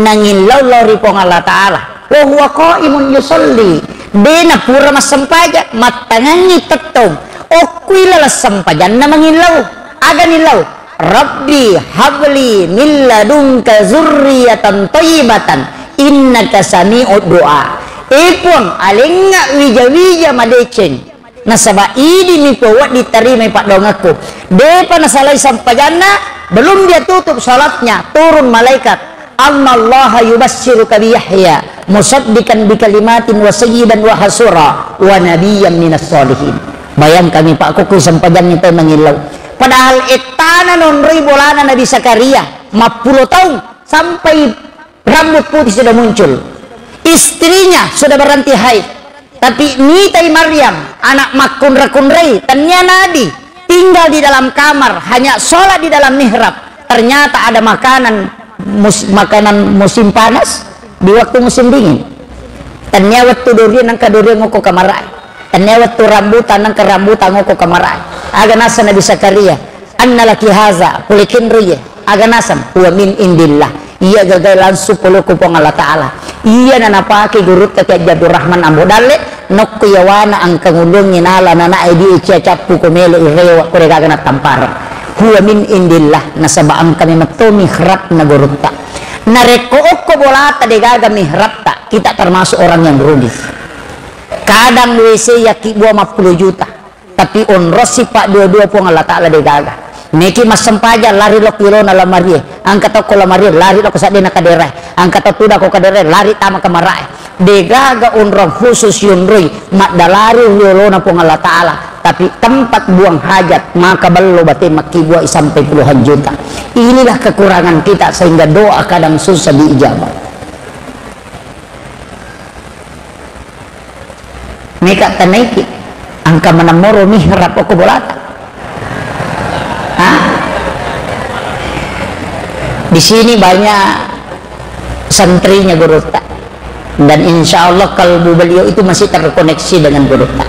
nangillau lao ri Puang Allah Ta'ala. Wa huwa qaimun yusalli, de napura massempajang, mattangangngi tettong okko ilaleng sempajanna mangillau. Aga nillau? Rabbi habli min ladunka zurriyatan thayyibatan innaka sami'ud du'a. E Puang, alengnga wija-wija madeceng, nasaba idi mi Puang wedding tarimai paddoangekku. Depa nasalai sempajanna, belum dia tutup salatnya, turun malaikat. Annallaha yubassiruka bi Yahya musaddiqan bi kalimatin wa sayyidan wa hasura wa nabiyyan minas salihin. Bayangkan mi, Pak, ko kui sempajangngi tau mangillau. Padahal ettana nonroi bolana Nabi Zakaria, mappulo taung, sampai rambut putih sudah muncul. Istrinya sudah berhenti haid. Tapi nitai Maryam, anak makkunra-kunrai, tania nabi, tinggal di dalam kamar, hanya sholat di dalam mihrab. Ternyata ada makanan mus-, makanan musim panas di waktu musim dingin. Tania wettu durian, nangka durian ngoko kamarae. Tania wettu rambutan, nangka rambutan ngoko kamarae. Aga nasa Nabi Zakaria, "Anna laki haza, pole kenro iye." Aga naseng, "Huwa min indillah." Iya gaga langsung pole ko Puang Allah Ta'ala. Iya na napake gurutta Kiai Haji Abdurrahman Ambo Dalle, nokko yawana engka ngulungngi nala nanae di cia cappu ko melo irewa ko degaga nattampara. "Huwa min indillah," nasaba engka memetto mihrabna gurutta. Narekko okko bolata degaga mihrabta, kita termasuk orang yang rugi. Kadang W C yakkibua mappulu juta, tapi onrong sippa dua-dua Puang Allah Ta'ala degaga. Meki massempajang, lari lokko yolona lamarie, angka tokko lamarie, lari lokko saddena kaderae, angka to tudako kaderae, lari tama kamarae. Degaga onrong khusus yonroi, maddalari yolona Puang Allah Ta'ala, tapi tempat buang hajat, maka bello bate makkibua sampai puluhan juta. Inilah kekurangan kita sehingga doa kadang susah diijabah. Meka tanaiki, angka manammoro mihrab okko bolata. Hah? Di sini banyak santrinya Gurutta. Dan insya Allah kalbu beliau itu masih terkoneksi dengan Gurutta.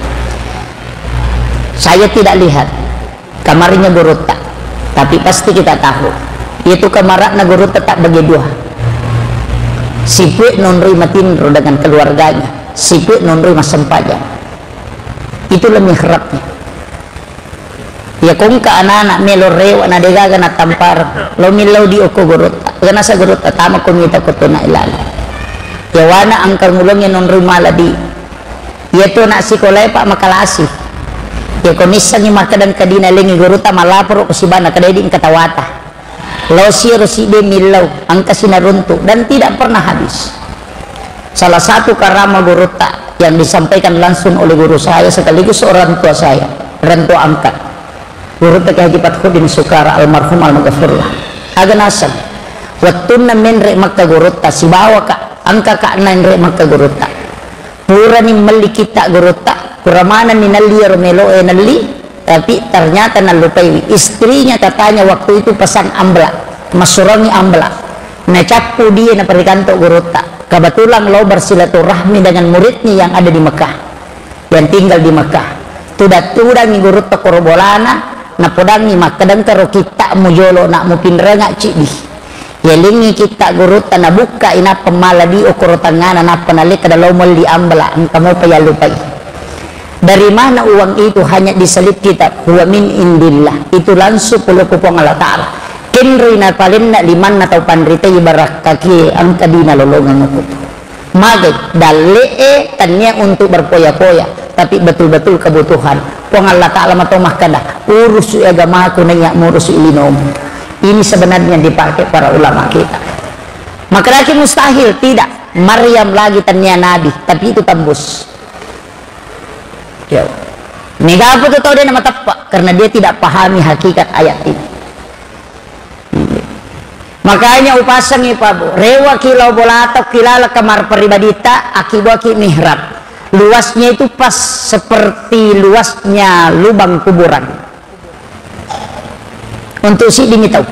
Saya tidak lihat kamarnya Gurutta, tapi pasti kita tahu. Itu kamarna Gurutta tak bagi dua. Sipue nonroi matinro dengan keluarganya, sipue nonroi massempajang. Itulah mihrabnya. Ya kongka anak-anak melo rewa na degaga na tampar, lo millau di okko Gurutta. Ganasa Gurutta tama ko mita ko tuna ilala. Ya wana angka ngulongi nonroi mala di. Iya tu anak sikolae, Pak, makalasi. Iya ko missengngi makkeda engka dina lengngi gurutta, malaporo ko sibawa nakkeda, "Edi, engka tawata." Lao siro siddi millau, engka sinaruntu, dan tidak pernah habis. Salah satu karama gurutta yang disampaikan langsung oleh guru saya sekaligus orang tua saya, orang tua angkat. Gurutta Kiai Haji Fathuddin Sukara almarhum almaghfurlah. Aga naseng, wettunna menre Makka gurutta, sibawa ka, engka ka naenre Makka gurutta. Purani melli kitta gurutta, pura manenni nelli iyaro meloe nelli, tapi ternyata nallupaiwi. Istrinya katanya waktu itu pesan amplop, massurangi amplop. Nacappu dia naparikanto gurutta. Kebetulan lo bersilaturahmi dengan muridnya yang ada di Mekah, yang tinggal di Mekah. Tudang-tudangi gurutta koro bolana, napodangi makkeda, "Engkaro kitta'mu jolo nak mupinrenga ciddi." Yalingngi kitta gurutta nabukka, inappa mala di okoro tangngana, nappa nalekka dalo melli amplop, engka mopa yallupai. Dari mana uang itu? Hanya diselip kitab, "Huwa min indillah." Itu langsung pole ko Puang Allah Ta'ala. Kenroi napalenna limanna tau panritai barakkaki, engka dina lolongeng okko. Magai, dalle'e tannia untuk berfoya-foya, tapi betul-betul kebutuhan. Puang Allah Ta'ala mato makkeda, "Urusu agamaku naiya murusu linomu." Ini sebenarnya dipakai para ulama kita. Makkedaki mustahil, tidak. Maryam lagi tannia nabi, tapi itu tembus. Ya. Mega apa tu tau dia nama tepat, karena dia tidak pahami hakikat ayat ini. Makanya upasangi Pak Bu, rewaki lao bolata, kilala kamar pribadita, akibuaki mihrab. Luasnya itu pas seperti luasnya lubang kuburan. Untuk siddi mi tau.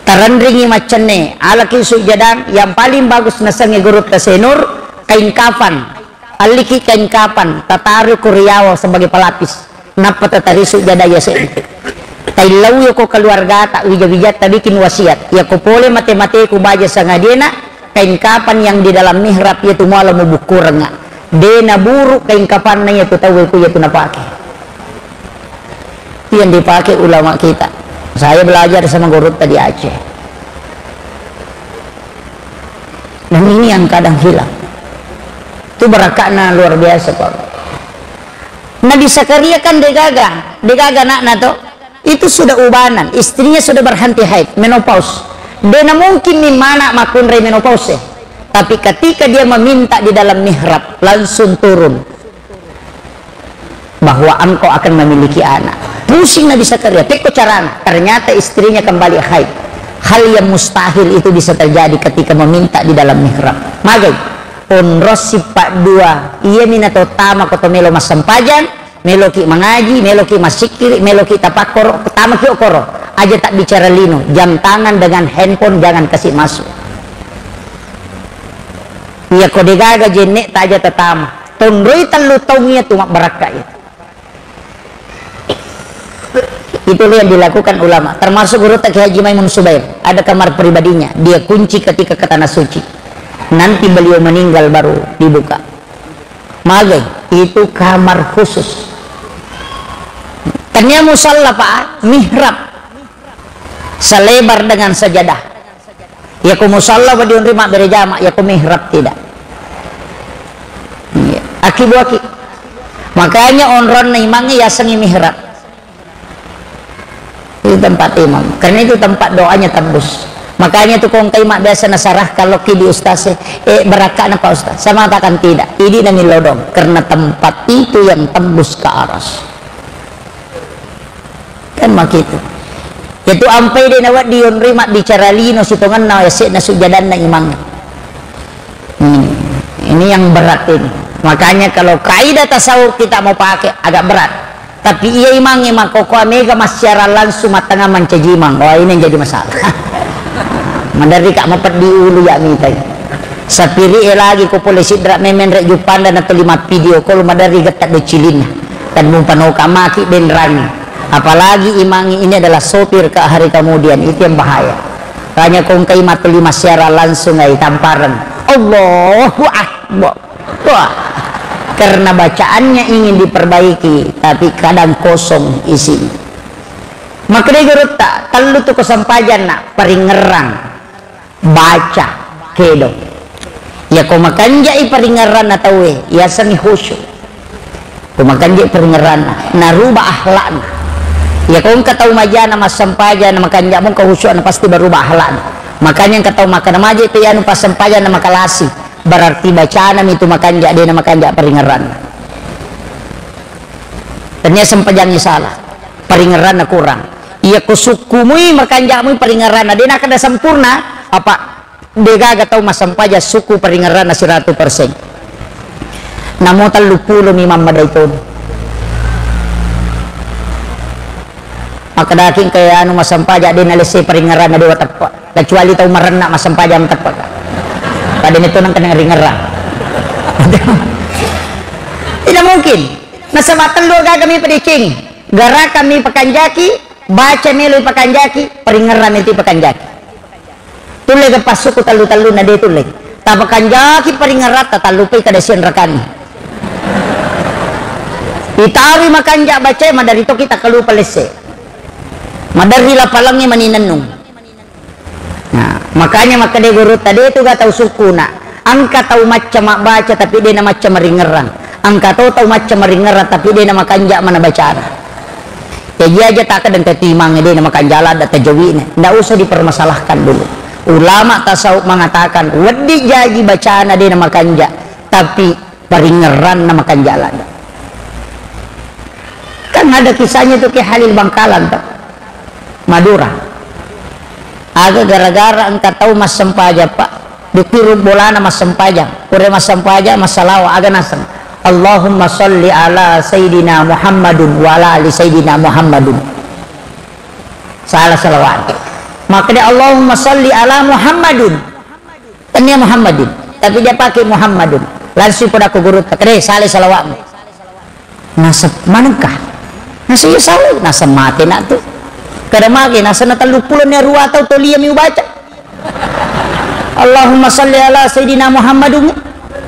Tarenringi maccenne, alaki sujadang, yang paling bagus nasengnge gurutta Senur, kain kafan. Alliki kain kafan, tataru ko riawa sebagai pelapis. Nappa tatarisu jada yase. Taillau yoko keluargata, wija-wijatta bikin wasiat. Yako pole mate-mateku baja sangadena, kain kafan yang di dalam mihrab yatu muala mubukkurengnga. De naburu kain kafanna yatu tauwe ku yatu napake. Itu yang dipakai ulama kita. Saya belajar sama gurutta di Aceh. Dan ini yang kadang hilang. Itu barakatna luar biasa, Pak. Nabi Zakaria kan degaga, degaga anakna to. Itu sudah ubanan, istrinya sudah berhenti haid, menopause. Dena mungkin ni mana makunrai menopause. Tapi ketika dia meminta di dalam mihrab, langsung turun bahwa engkau akan memiliki anak. Pusing Nabi Zakaria, pekko carana. Ternyata istrinya kembali haid. Hal yang mustahil itu bisa terjadi ketika meminta di dalam mihrab. Magai, onrong sippa dua, iya mina to tama ko to melo massempajang, meloki mangaji, meloki massikkiri, meloki tapakkoro, tamaki okoro. Aja tak bicara lino, jam tangan dengan handphone jangan kasih masuk. Iya ko degaga jenne taja tatama. Tonroi tellu taung iya tu mabbarakka iya. Itulah yang dilakukan ulama, termasuk gurutta Kiai Haji Maimun Subair. Ada kamar pribadinya, dia kunci ketika ke tanah suci. Nanti beliau meninggal baru dibuka. Magai, itu kamar khusus. Tania musalla, Pak, mihrab. Selebar dengan sajadah. Yako musalla wa diunri mabbere jama, yako mihrab tidak. Iya. Akkibuaki. Makanya onronna imangnge yasengngi mihrab. Itu tempat imam. Karena itu tempat doanya tembus. Makanya itu kongkai mak biasa nasarah kalau ki di ustaz, eh, berakka'na Pak Ustaz. Saya mengatakan tidak. Idi na milodong. Karena tempat itu yang tembus ke aras. Kan makitu. Itu ampai de nawedding yonroi mabbicara lino sitongenna yase'na sujjadanna imang. Hmm. Ini yang berat ini. Makanya kalau kaidah tasawuf kita mau pakai agak berat. Tapi iya imangnge makkokkoe mega massiarang langsung mattengnga mancaji imang. Wah, ini yang jadi masalah. Maderri ka mapeddi ulu ya mitai. Sapiri e lagi ko pole sidra memenre juppanda na tuli mappidio ko lu maderri getta decilinna. Dan mupanoka maki denrangi. Apalagi imangnge ini adalah sopir ke hari kemudian, itu yang bahaya. Tanya kongkai matuli massiarang langsung ai tampareng. Allahu Akbar. Wah, karena bacaannya ingin diperbaiki, tapi kadang kosong isinya. Makkedai gurutta, tellu tu kesempajanna, paringerrang, baca, kedong. Ya ko makanjai paringerranna tauwe, yasengngi khusyuk. Ko makanjai paringerranna, naruba akhlakna. Ya ko engka tau majana massempajang na makanja mongka khusyukna pasti berubah akhlakna. Makanya engka tau makkeda majai pe anu passempajang na makalasi. Berarti bacana mi tu makanja, de na makanja paringerranna. Tania sempajangi salah, paringerranna kurang. Iya ko sukkumui makanja mui paringerranna, de na kada sempurna, apa de gaga tau massempajang sukku paringerranna siratu persen. Namo tellu pulo mi mammadai toni. Makkedaki engka anu massempajang de nalesse paringerranna dewa teppa. Kecuali tau marenna massempajang teppa. Pada metto nang kena ringerrang. Tidak mungkin. Nasaba tellu gaga mi padeceng. Gerakan mi pakanjaki, baca melo pakanjaki, paringerrang mi tu pakanjaki. Tulle ga passukku tellu-telluna de tulle. Tapakanjaki paringerratta tallupai kada sianrakanni. Itarui makanja bacae maderri to kita kalupa lesse. Maderri lapalangnge mani nennung. Nah, makanya makkeda gurutta de tu ga tau sukkuna. Engka tau macca mabbaca tapi de na macca maringerrang. Engka to tau macca maringerrang tapi de na makanja mana bacana. Jaji aja takkeda engka timangnge de na makanja ladde tajawi'na. Ndak usah dipermasalahkan dulu. Ulama tasawuf mengatakan, wedding jaji bacana de na makanja, tapi paringerranna makanja ladde. Kan ada kisahnya tu Ki Halil Bangkalan tu. Madura. Aga gara-gara engka tau massempajang, Pak. Ditiru bolana massempajang. Pura massempajang, massalawa, aga naseng. Allahumma salli ala Sayyidina Muhammadun wa ala ali Sayyidina Muhammadun. Salah salawat. Makkeda Allahumma salli ala Muhammadun. Tania Muhammadin. Tapi dia pakai Muhammadun. Langsung pada ke guru, kede salah salawatmu. Naseng manengka? Naseng iya salah, naseng mate nak tu. Kada mage, naseng na tellu pulo ni rua tau tolia mi ubaca. Allahumma salli ala Sayyidina Muhammadun.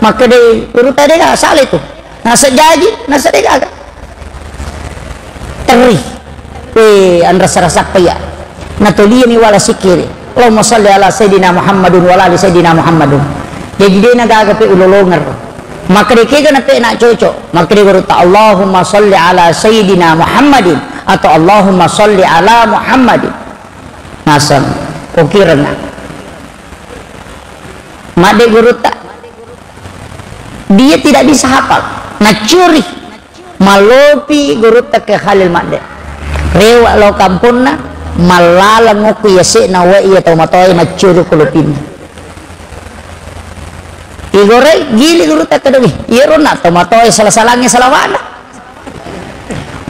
Makkeda gurutta de ga salah itu. Naseng jaji, naseng de gaga. Terri. We, anrasa-rasa apa ya? Natoliani wala sikiri. Allahumma salli ala Sayyidina Muhammadun wa ala ali Sayyidina Muhammadun. Jadi de na gaga pe ulolongero. Makkeda kega na pe na cocok. Makkeda gurutta Allahumma salli ala Sayyidina Muhammadin atau Allahumma salli ala Muhammadin. Naseng, okirenna. Madde gurutta. Dia tidak bisa hafal. Nacuri. Malopi gurutta Ki Halil madde. Rewa lao kamponna, mallaleng okko yase'na wae iya tau matoae maccuri ko lopinna. Igore gili gurutta kedongi. Iyaro na tau matoae sala-salangnge salawa'na.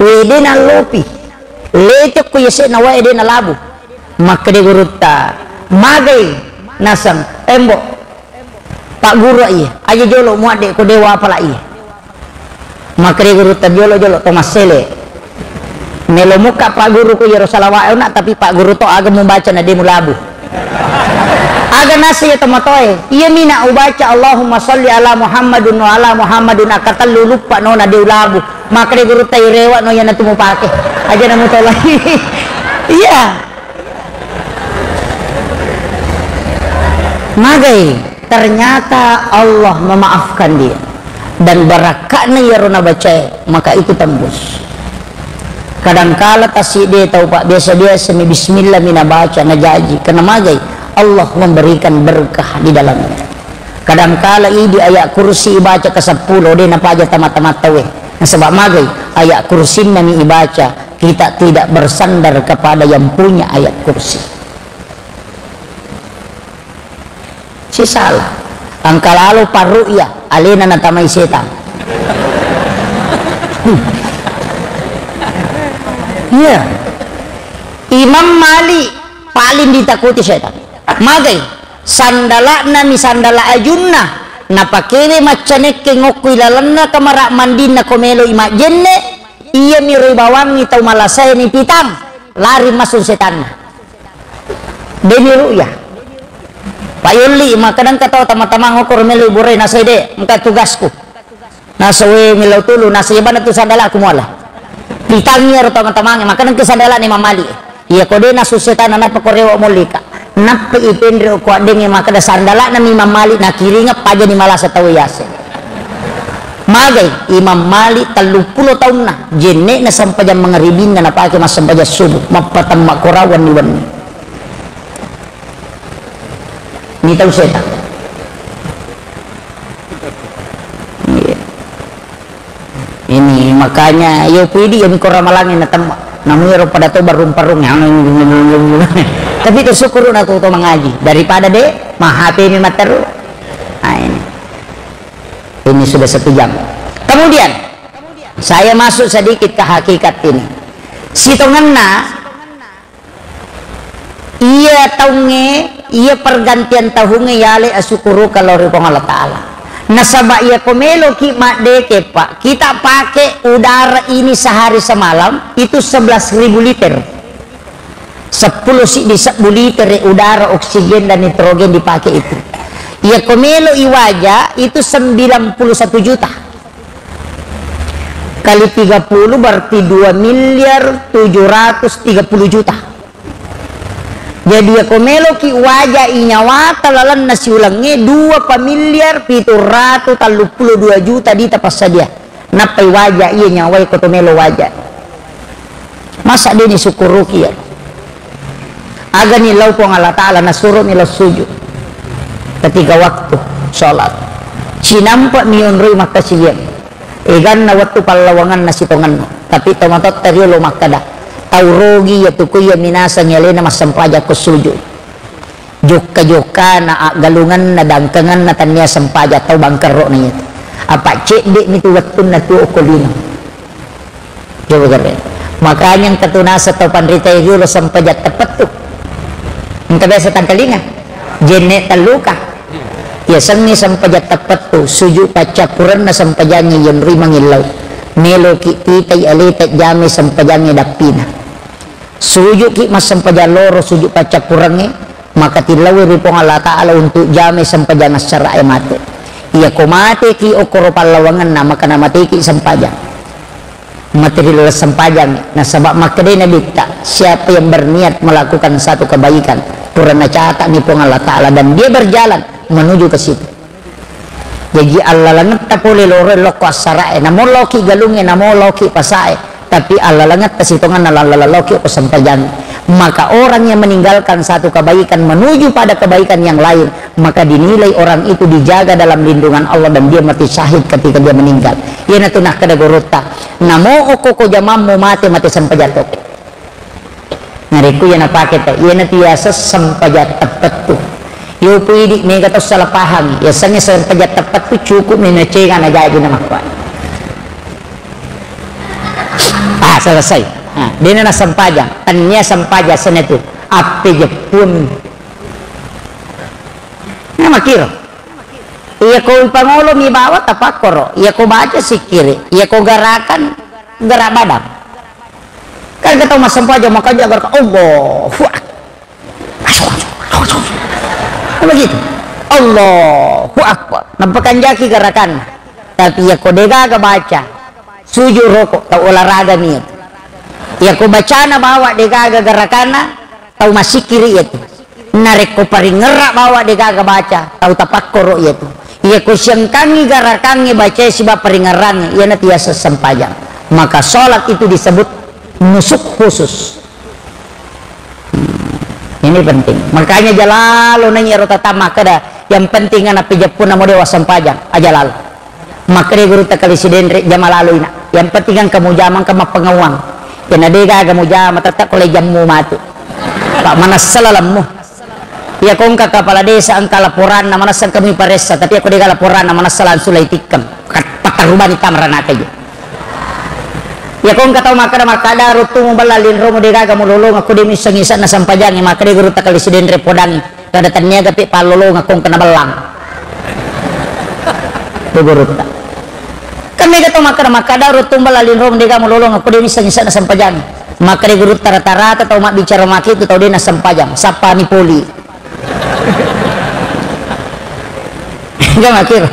Wede nallopi. Letokko yase'na wae de nalabu. Makkeda gurutta, magai naseng, embo. Pak Guru iya, aja jolo muadde ko dewa apala iya. Makkeda gurutta jolo-jolo to massele. Melo mukka Pak Guru ko iyaro salawa'e ona, tapi Pak Guru to aga mubaca na de mulabu. Aga nasi ya tomatoe, iya mina ubaca Allahumma salli ala Muhammadun wa ala Muhammadun akatellu luppa no na de ulabu. Makkeda gurutta irewa no yana tu mupake. Aja na mutolai. Iya. Magai, ternyata Allah memaafkan dia. Dan barakka'na iyaro nabacae, maka itu tembus. Kadangkala tasidde tau, Pak, biasa-biasa mi bismillah mi nabaca, najaji, kena magai Allah memberikan berkah di dalamnya. Kadangkala idi ayat kursi ibaca ke seppulo, de napaja tama-tama tauwe. Nasaba magai ayat kursinna mi ibaca, kita tidak bersandar kepada yang punya ayat kursi. Sisala. Engka lalo parru'ya, alena natamai setang. Iya. Imam Malik paling ditakuti setang. Magai, sandala'na mi sandala ajunna, napakewe maccanekke ngokko ilalenna kamara mandinna ko meloi majjenne, iyami ribawangngi tau malasae ni pitang, lari massu setanna. Demi ru'ya. Pak Yolli, makkeda engka tau tama-tamang okoro melo iburai, nasai de, engka tugasku. Nasa we millau tulu, nasa iya bana tu sandalaku muala. Pitangi ero tama-tamange, makkeda engka sandalana Imam Malik. Iya ko de nasu setan, nappa ko rewa mollika. Nappa ipenre ko addenge makkeda sandalana mi Imam Malik, nakiringa pajani malasa tau yase. Magai Imam Malik telluppulo taunna, jenne'na sempajang mangaribinna napake massempajang subuh, mappatemma korawang ni wenni. Ni tau setan. Iya. Ini makanya, yo, pidi yang ko ramalangi na temma. Namu ero pada to barung-parung. Tapi to syukur na to, to mangaji daripada de ma H P mi matteru. Nah, ini. Ini sudah satu jam. Kemudian saya masuk sedikit ke hakikat ini. Sitongenna, iya taungnge, iya pergantian tahungnge yale asyukuruka lao ri Puang Allah Ta'ala. Nasaba iya ko meloki maddeke, Pak, kita pakai udara ini sehari semalam itu sebelas ribu liter. Seppulo siddi sebbu liter udara oksigen dan nitrogen dipakai itu. Iya ko melo iwaja itu sembilan puluh satu juta. Kali tiga puluh berarti dua miliar tujuh ratus tiga puluh juta. Jadi, iya ko meloki waja i nyawata lalenna siulengnge, dua pa miliar pitu ratu telluppulo dua juta dita passadia. Nappai waja iya nyawae ko to melo waja. Masa de ni syukuruki ya? Agani lao Puang Allah Ta'ala nasuromi lao sujud ketika waktu sholat. Sinampa mi onroi makkasiwiang. Eganna wettu pallawanganna sitongenna. Tapi tomatoatta riolo makkeda, tau rogi iyatu ko iya minasang alena massempajang ko sujud. Jokka-jokkana, aggalungenna, dangkengenna, tannia sempajang, tau bangkerro'na iyatu. Apa cedde'mi tu wettunna tuo okko lino. Coba gare. Makanya engka tu naseng tau panrita riolo sempajang teppettu. Engka biasa tangkalinga. Jenne telluka. Yasengnge sempajang teppettu, sujud paccappurenna sempajangnge yenrui mangillau. Meloki pitai aleta jame sempajangnge dappina. Sujuki massempajang loro, sujud paccappurengnge, maka tillaui ri Puang Allah Ta'ala untuk jame sempajang assara'e mate. Iya ko mateki okkoro pallawangenna, maka namateki sempajang. Mate ri laleng sempajang, nasaba makkedai Nabitta, siapa yang berniat melakukan satu kebaikan, pura nacata'ni Puang Allah Ta'ala dan dia berjalan menuju ke situ. Jaji allalengetta pole loro lokko assara'e, namo loki galungnge, namo loki pasae, tapi allalengetta sitongenna lallaleng loki ko sempajang. Maka orang yang meninggalkan satu kebaikan menuju pada kebaikan yang lain, maka dinilai orang itu dijaga dalam lindungan Allah dan dia mati syahid ketika dia meninggal. Iyanatu nakkeda gurutta, namo okko ko jamammu mate, mate sempajang to. Narekko iya napake to, iyanatu yaseng sempajang teppettu. Yopo idi mega to salah paham, yasengnge sempajang teppettu cukup mi macega najaji namakkua. Ah, selesai. Ah, dena nasempajang, tennia sempajang senatu. Appejeppuang. Namakiro. Iya ko pangolo mi bawa tapakkoro, iya ko baca sikkiri, iya ko garakan gerak badan. Kan kita massempajang makanja gerakan Allahu Akbar. Kan begitu. Allahu Akbar. Nampakanjaki gerakan. Tapi iya ko degaga baca, sujud roko, tau olahraga mi. Iya ko bacana bawa degaga gerakanna, tau massikkiri iyatu. Narekko paringerra bawa degaga baca, tau tapakkoro iyatu. Iya ko siangkangngi garakangnge bacae siba paringerrangnge, iyana tiaseng sempajang. Maka sholat itu disebut nusuk khusus. Hmm. Ini penting. Makanya jalalo neng iyaro tata makkeda, yang penting ana pejeppunna mo dewa sempajang, aja lalo. Makkeda gurutta Kali Sidenre, jama lalo ina. Yang penting engka mujama, engka mappangauang. Iyana de gaga mujama, tetap ko le jammu matu. Pak manassa lalemmu. Iya ko engka kepala desa engka laporanna, manessa engka muiparessa, tapi iya ko de gaga laporanna, manessa langsung lai tikkeng. Kat-, pakarubani tamara nakaji. Iya ko engka tau makkeda, makkeda, "Ruttu mubella linromu, de gaga mulolongeng, ko de misseng ise'na sempajangnge," makkeda gurutta Kali Sidenre, "Podangngi, kada tenniaga pe pallolongeng ko engka nabellang." Itu gurutta. Kan mega tau makkeda, makkeda, "Ruttu mubella linromu, de gaga mulolongeng, ko de misseng ise'na sempajangnge." Makkeda gurutta, "Rata-rata tau mabbicara make itu tau de nassempajang, sappani poli." Enggak makiro.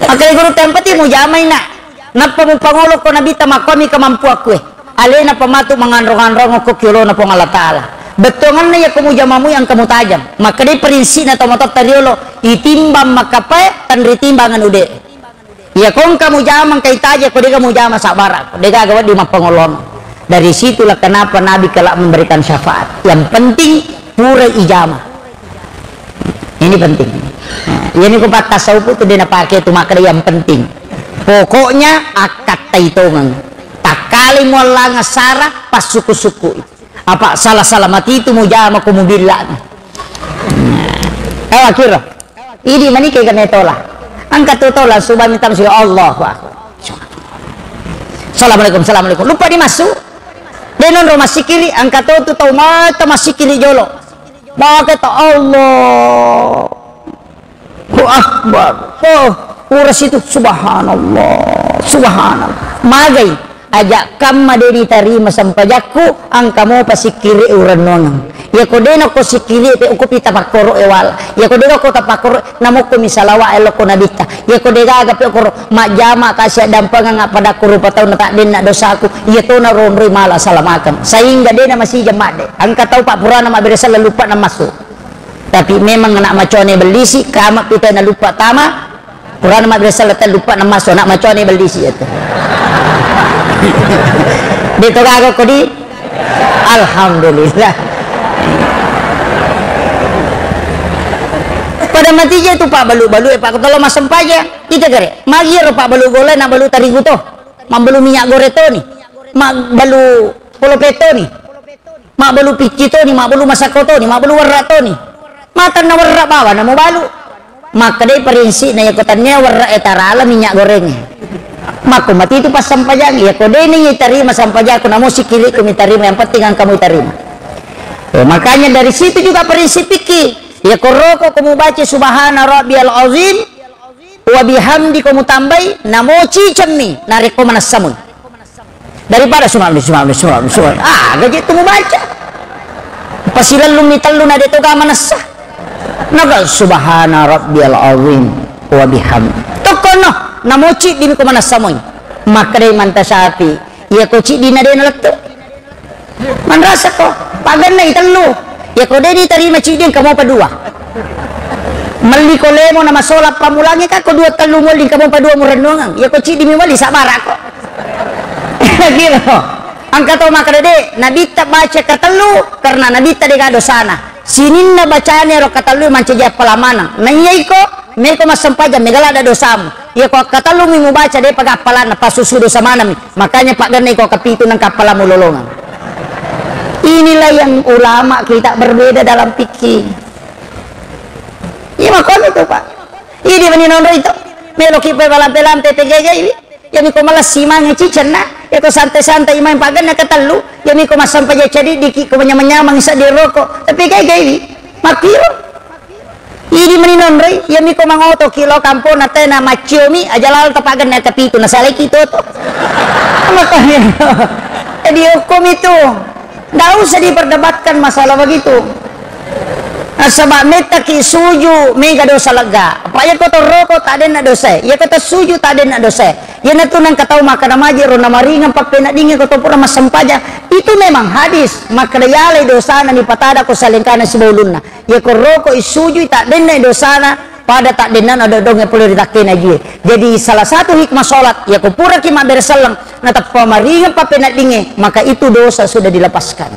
Makkeda gurutta, "Yang penting mujamai, Nak. Nappa mupangolo ko Nabitta, makkuami kemampuakku, eh. Alena pematu menganrong-anrong ko kiolona Puang Allah Ta'ala." Bettuanganna iya ko mujamamu yang kamu tajam. Makkeda prinsipna tau matotta riolo, itimbang makkapae, tanritimbang anu de. Iya ko engka mujama engka itaja, ko de gaga mujama sabbara, ko de gaga wedding mappangolono. Dari situlah kenapa Nabi kelak memberikan syafaat. Yang penting pura ijama. Ini penting. Nah, iya ni ko pattasawuf tu de napake tu makkeda yang penting. Pokoknya akkattai tongeng. Takkale muallang sara, passuku-suku. Apa salah-salah mati itu mujama ko mubilla. Nah, eh, akhirnya. Idi manike kene tola. Engka tu tola, subang minta masuk. Allahu Akbar. Assalamualaikum, assalamualaikum. Lupa di masuk. De nonro massikiri, engka to tu tau mata massikiri jolo. Maka ta Allahu Akbar. Oh, urasi tu, subhanallah, subhanallah. Magai. Aja kamma de ditarima sempajakku, engka mopa sikkiri urennongeng. Iya ko de nako sikkiri pe, uku pita pakkoro e wala. Iya ko de nako tapakkoro, namokko mi salawa e lokko Nabitta. Iya ko de gaga pe koro majjama kasi addampengeng appada ko rupa taunna taddenna dosaku. Iya tona ronroi mala salamakeng. Sehingga de na masijeng madde. Engka tau pak purana mabbere selleng luppa na massu. Tapi memang anak macone bellisi, kama pita na luppa tama, Purana mabbere selleng tellu, empat, enam maso, anak macone bellisi itu. De to gaga ko di? Alhamdulillah. Pada mati je tu pak balu-balu, eh, pak kutolo massempajang. Ita gare, magi ro pak balu gole na balu tarigu to. Mabbalu minyak goreng toni. Mabbalu polope toni. Mabbalu picci toni, mabbalu masako toni, mabbalu warra toni. Matanna warra bawa namo balu. Makkedai parinsikna, iyako tennia werre'e tarala minyak gorengnge. Makko matitu passampajang, iyako deni tarima sampajakku, namo sikiriku mitarima, yang penting engkamu tarima. Eh, makanya dari situ juga prinsip fikih. Iyako roko ko mubaca subhana rabbiyal azim wa bihamdi ko mutambai, namo cicemmi narekko manassamui. Daripada sumabni, sumabni, sumabni, sumabni. Ah, gaji tu mubaca. Pasilellumi tellu na de toga manessa. Naga subhana rabbiyal azim wa bihamdi. Tokkono, namo ciddi mi ko manessa moi. Makkedai manta sapi, iya ko ciddi na de na lettu. Manrasa ko, pagennai tellu. Iya ko de ditarima ciddi engka mopa dua. Melli ko lemo na masola pamulangi ka ko dua tellu muelli engka mopa dua murennungeng. Iya ko ciddi mi muelli sabara ko. Gila. Engka to makkeda de, nabitta baca katellu karena nabitta dega dosana. Sininna bacana ero katellu mancaji appala maneng. Naiya iko, meko massempajang, mega ladda dosamu. Iya ko katellu mi mubaca de paga appalanna, pasusu dosa maneng mi. Makanya paggenna iko kapitu nang kappalamu lolongeng. Inilah yang ulama kita berbeda dalam fikih. Iya makanya itu, Pak. Idi mani nonro itu. Meloki pe balampe-lampe pegege ini. Iyami ko malessi mange cicenna, iyako santai-santai mange pagenna ketellu, iyami ko massampaja cadiddiki ko manyamang-nyamang seddi roko, tapi gai-gaiwi, makkiro. Idi meni nonroi, iyami ko mangotoki lo kampona tena macciomi, aja lalo tapagenna kepitu, nasalaiki toto. Makanya, jadi hukum itu. Nggak usah diperdebatkan masalah begitu. Nasaba mettaki suju mega dosa lega. Apa iya ko torroko tak denna dosa. Iya ko tersuju tak denna dosa. Iya natu nang katau makkeda maji ro namaringan pappeneddingi ko topura massempajang. Itu memang hadis. Makkeda yalai dosana nipatada ko salengkana sibaulunna. Iya ko roko isujui tak denna dosana. Pada taddennana dodongnge pole ri takkena jie. Jadi, salah satu hikmah sholat, yako puraki mabbere selleng, nateppa maringeng pappeneddingnge, maka itu dosa sudah dilepaskan.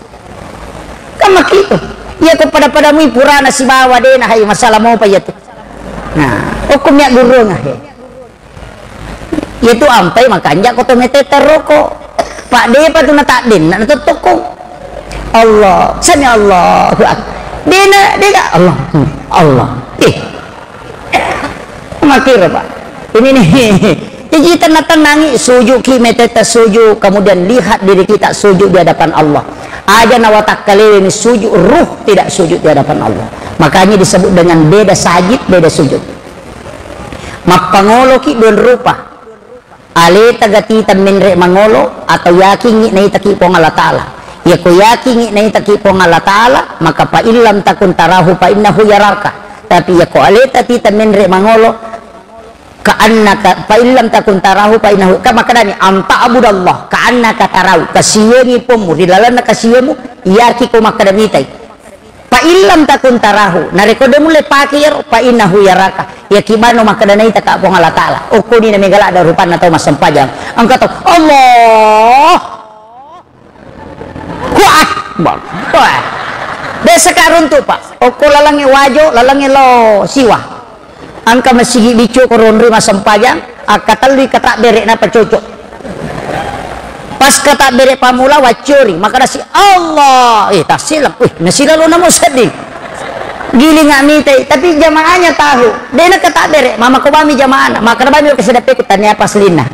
Kan makitu. Yako pada-padamui purana sibawa dena, hai, masalah mopa iyatu. Nah, okko miak gurunga, he. Iyatu ampai makanja ko to meteta roko. Pak depa tu nataddenna, natottokko. Allah, sami Allahu Akbar. Dena, dega, Allah, hmm, Allah. Eh. Makiro, Pak. Ini nih. Jadi tenang-tenangi, sujud ki, meteta sujud, kemudian lihat diri kita sujud di hadapan Allah. Aja nawatakkalewe mi sujud, ruh tidak sujud di hadapan Allah. Makanya disebut dengan beda sajid, beda sujud. Mappangoloki dua rupa. Aleta gatita menre mangolo atau yakingi naitaki Puang Allah Ta'ala. Yako yakingi naitaki Puang Allah Ta'ala, maka fa illam takun tarahu fa innahu yaraka. Tapi yako aleta tita menre mangolo, ka annaka, fa illam takun tarahu fa innahu, ka makkedani, "Anta abudallah ka annaka tarahu." Kasiwengi pommu, ri lalenna kasiwemu, yaki ko makkeda mitai. Fa illam takun tarahu, narekko de mulle pake iyaro, fa innahu yaraka. Yaki bano makkeda naitaka Puang Allah Ta'ala. Okkoni na mega ladde rupanna tau massempajang. Engka tau, "Allah! Allahu Akbar." Wah. Biasa ka runtu, Pak. Okko lalangnge Wajo, lalangnge lao Siwa. Engka masigi biccu ko ronri massempajang, akkatellui katabbere napa cocok. Pas katabbere pamula waccori, makkedasi, "Allah." Eh, tassilang. Wih, nasilalona mo sedding. Giling mitai, tapi jamaahnya tahu. Dena katabbere, mama ko bami jamaahna, makkeda bami ke sedappeku tania paslinna.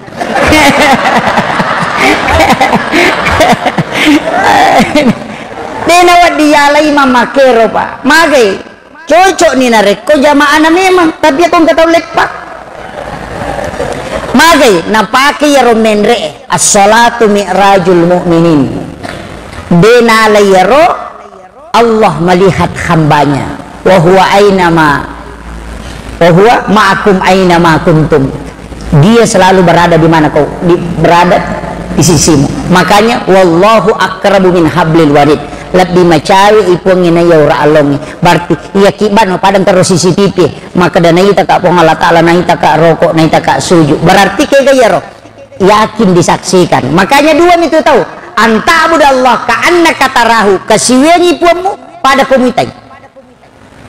Dena waddi yalai mamakero, Pak. Magai. Cocok ni narekko jamaahna memang, tapi ako engka tau leppa. Magai napake iyaro menre, as-salatu mi'rajul mu'minin. De nala iyaro Allah melihat hambanya. Wa huwa ainama, wa huwa ma'akum ainama kuntum. Dia selalu berada di mana kau, di, berada di sisimu. Makanya, "Wallahu aqrabu min hablil warid." Lebbi macawe i Puangnge naiya ura allongnge. Berarti, iya kibbano padang terus C C T V. Makkeda naitaka Puang Allah Ta'ala, naitaka roko, naitaka suju. Berarti kega iyaro? Yakin disaksikan. Makanya dua mitu tau. Anta'budallaha ka'annaka tarahu. Kasiwiangi Puammu, pada ko muitai.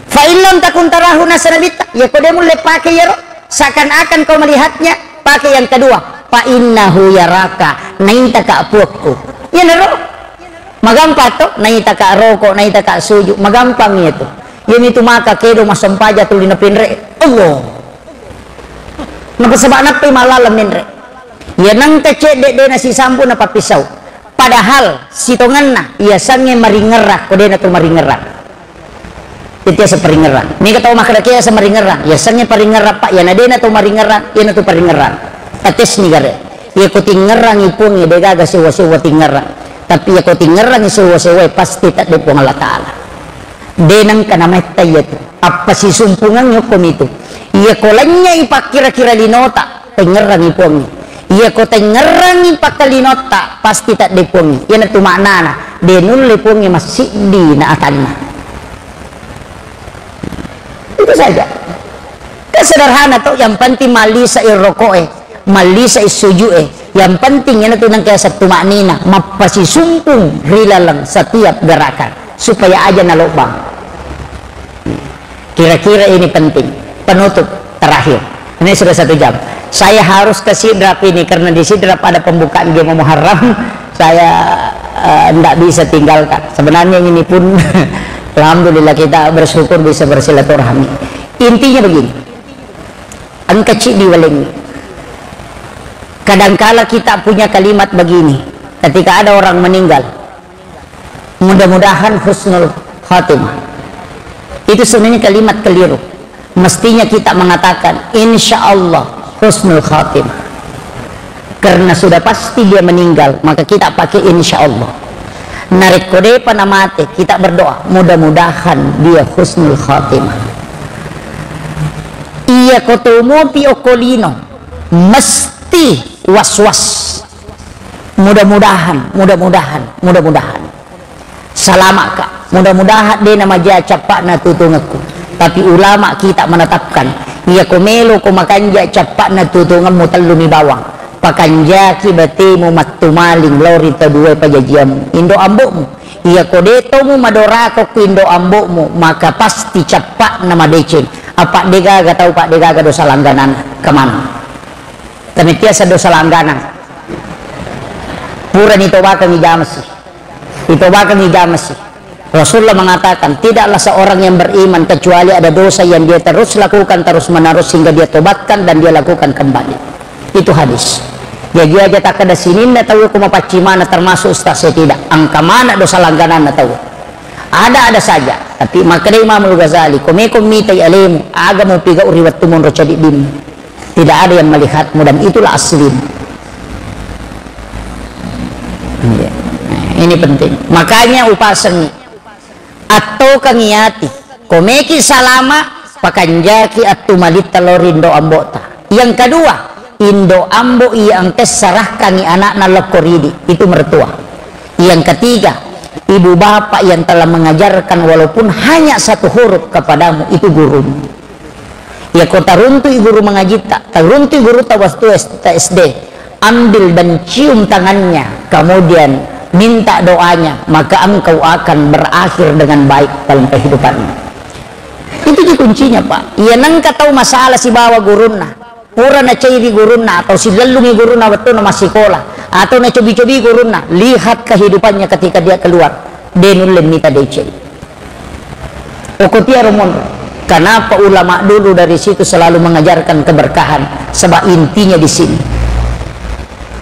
Fa in lam takun tarahu, nasa Nabitta, iya ko de mulle pake iyaro, seakan-akan kau melihatnya, pake yang kedua, fa innahu yaraka, naitaka Puakku. Iyanaro. Magampang to, naitaka roko, naitaka suju, magampang iya tu. Iyami tu maka kedo massempaja tuli napenre. Allah. Napasaba nappai mallaleng menre. Iya nengka cedde de nasisampu napappisau. Padahal sitongenna iya sangnge maringerrang, ko de natu maringerrang. Tetiasa paringerrang. Mega tau makkeda ke asa maringerrang. Iya sangnge paringerrang, Pak. Iyana de natu maringerrang, iyana tu paringerrang. Tates ni gare. Iya ko tingerrangi Puangnge, de gaga sewa-sewa tingerrang. Tapi iya ko tingerrangi sewa-sewa, pasti tadde Puang Allah Ta'ala. De nengka nametta iya tu. Appasisumpungang yokko mitu. Iya ko lanynyai pakkira-kira linota, tengngerrangi Puangnge. Iya ko tengngerrangi pakkalinotta, pasti tadde Puangnge. Iyana tu maknana, de nulle Puangnge massiddi na atanna. Itu saja. Kan sederhana to, yang penting mallisai roko'e, mallisai suju'e, yang penting iyana tu nengka yaseng tuma'nina, mappasisumpung ri laleng setiap gerakan, supaya aja nalobbang. Kira-kira ini penting. Penutup terakhir. Ini sudah satu jam. Saya harus ke Sidrap ini karena di Sidrap ada pembukaan game Muharram. Saya eh, ndak bisa tinggalkan. Sebenarnya ini pun alhamdulillah kita bersyukur bisa bersilaturahmi. Intinya begini. Engka ciddi walengngi. Kadangkala kita punya kalimat begini. Ketika ada orang meninggal, mudah-mudahan husnul khatimah. Itu sebenarnya kalimat keliru. Mestinya kita mengatakan, "Insya Allah husnul khatimah." Karena sudah pasti dia meninggal, maka kita pakai insya Allah. Narekko depa namate, kita berdoa, "Mudah-mudahan dia husnul khatimah." Iya ko to mopi okko lino, mesti was-was. Mudah-mudahan, mudah-mudahan, mudah-mudahan. Salama' ka. Mudah-mudahan de na maja cappa'na tutungekku. Tapi ulama kita menetapkan, iya ko melo ko makanja cappa'na tutungemmu tellumi bawang, pakanjaki batemu mattumaling lao ri tau dua pajajiammu, indo ambo'mu. Iya ko de tomu madorako ku indo ambo'mu, maka pasti cappa'na madeceng. Apa degaga tau, Pak, degaga dosa langganan kemana? Tapi tiasa dosa langganan. Purani tobakengi jamasi. Itobakengi jamasi. Rasulullah mengatakan, tidaklah seorang yang beriman kecuali ada dosa yang dia terus lakukan terus menerus sehingga dia tobatkan dan dia lakukan kembali. Itu hadis. Jadi aja takkeda sininna tau ko mapaccimana termasuk ustaz saya tidak. Angka mana dosa langgananna tau. Ada-ada saja. Tapi makkeda Imamul Ghazali, ko meko mitai alemu, aga mupigau ri wettu monro cadiddimmu. Tidak ada yang melihatmu dan itulah aslimu. Iya. Nah, ini penting. Makanya upasengi. Attokengi ati. Ko meki salama, pakanjaki attumalitta lao ri indo ambo'ta. Yang kedua, indo ambo iya engka sarahkangi anakna lokko ridi. Itu mertua. Yang ketiga, ibu bapak yang telah mengajarkan walaupun hanya satu huruf kepadamu, itu gurumu. Iya ko taruntui guru mengajitta, taruntui gurutta waktu S D, ambil dan cium tangannya, kemudian minta doanya, maka engkau akan berakhir dengan baik dalam kehidupanmu. Itu ji kuncinya, Pak. Iya nengka tau masalah sibawa gurunna, pura nacairi gurunna atau silellungi gurunna wettunna massikola, atau nacobi-cobi gurunna, lihat kehidupannya ketika dia keluar, de nulle mita deceng. Okko tiaro monro. Kenapa ulama dulu dari situ selalu mengajarkan keberkahan? Sebab intinya di sini.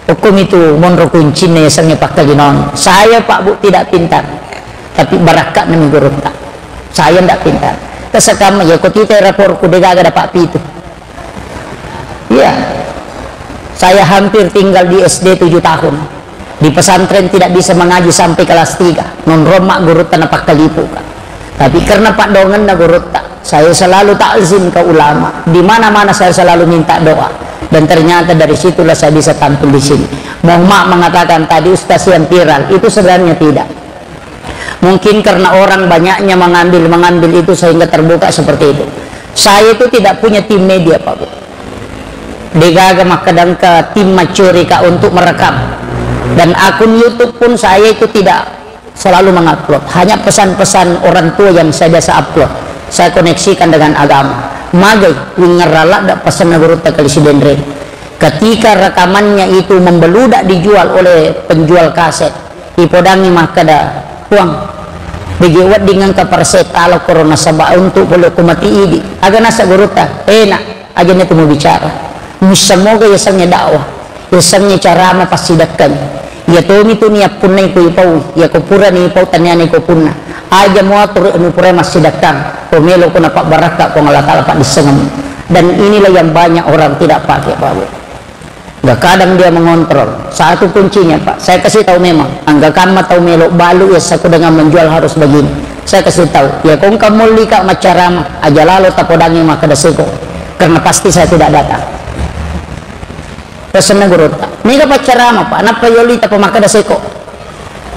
Okkomitu monro kuncinna yasengnge pakkalinoang. Saya, Pak, Bu, tidak pintar. Tapi barakka nami gurutta. Saya ndak pintar. Tesekamma ya ko tita raporku degaga dapat pitu. Iya. Saya hampir tinggal di S D tujuh tahun. Di pesantren tidak bisa mengaji sampai kelas tiga. Nonromma gurutta napakkalipuka. Tapi karena paddoangenna gurutta, saya selalu takzim ke ulama. Di mana-mana saya selalu minta doa. Dan ternyata dari situlah saya bisa tampil di sini. Mohon maaf mengatakan tadi ustaz yang viral, itu sebenarnya tidak. Mungkin karena orang banyaknya mengambil-mengambil itu sehingga terbuka seperti itu. Saya itu tidak punya tim media, Pak Bu. Degaga makkeda engka tim maccurika untuk merekam. Dan akun YouTube pun saya itu tidak selalu mengupload. Hanya pesan-pesan orang tua yang saya biasa upload. Saya koneksikan dengan agama. Magai, wingerrala dak pesanna gurutta kali sidenre. Ketika rekamannya itu membeludak dijual oleh penjual kaset, ipodangi makkeda, "Puang, bege wedding engka perset alokoro nasaba untuk pole ko mati idi." Aga nasa gurutta, "Eh, Nak, aja na tu mubicara. Muissamoga yasengnge dakwah, yasengnge carama passidakkangi. Iya tomi tu niappunnai ko ipau, iya ko purani ipau taniani ko punna. Aja muatur anu purai massidakkang, ko melo ko napabbarakka Puang Allah Taala paddissengemmu." Dan inilah yang banyak orang tidak pakai, Pak Bu. Nggak, kadang dia mengontrol. Satu kuncinya, Pak, saya kasih tahu memang, angga kamma tahu melo balu ya saku dengan menjual harus begini. Saya kasih tahu, ya kong kamu lika macarama, aja lalo tapodangi makkeda seko. Karena pasti saya tidak datang. Pesanna gurutta. Mega paccarama, Pak, nappa yoli tapa makkeda seko.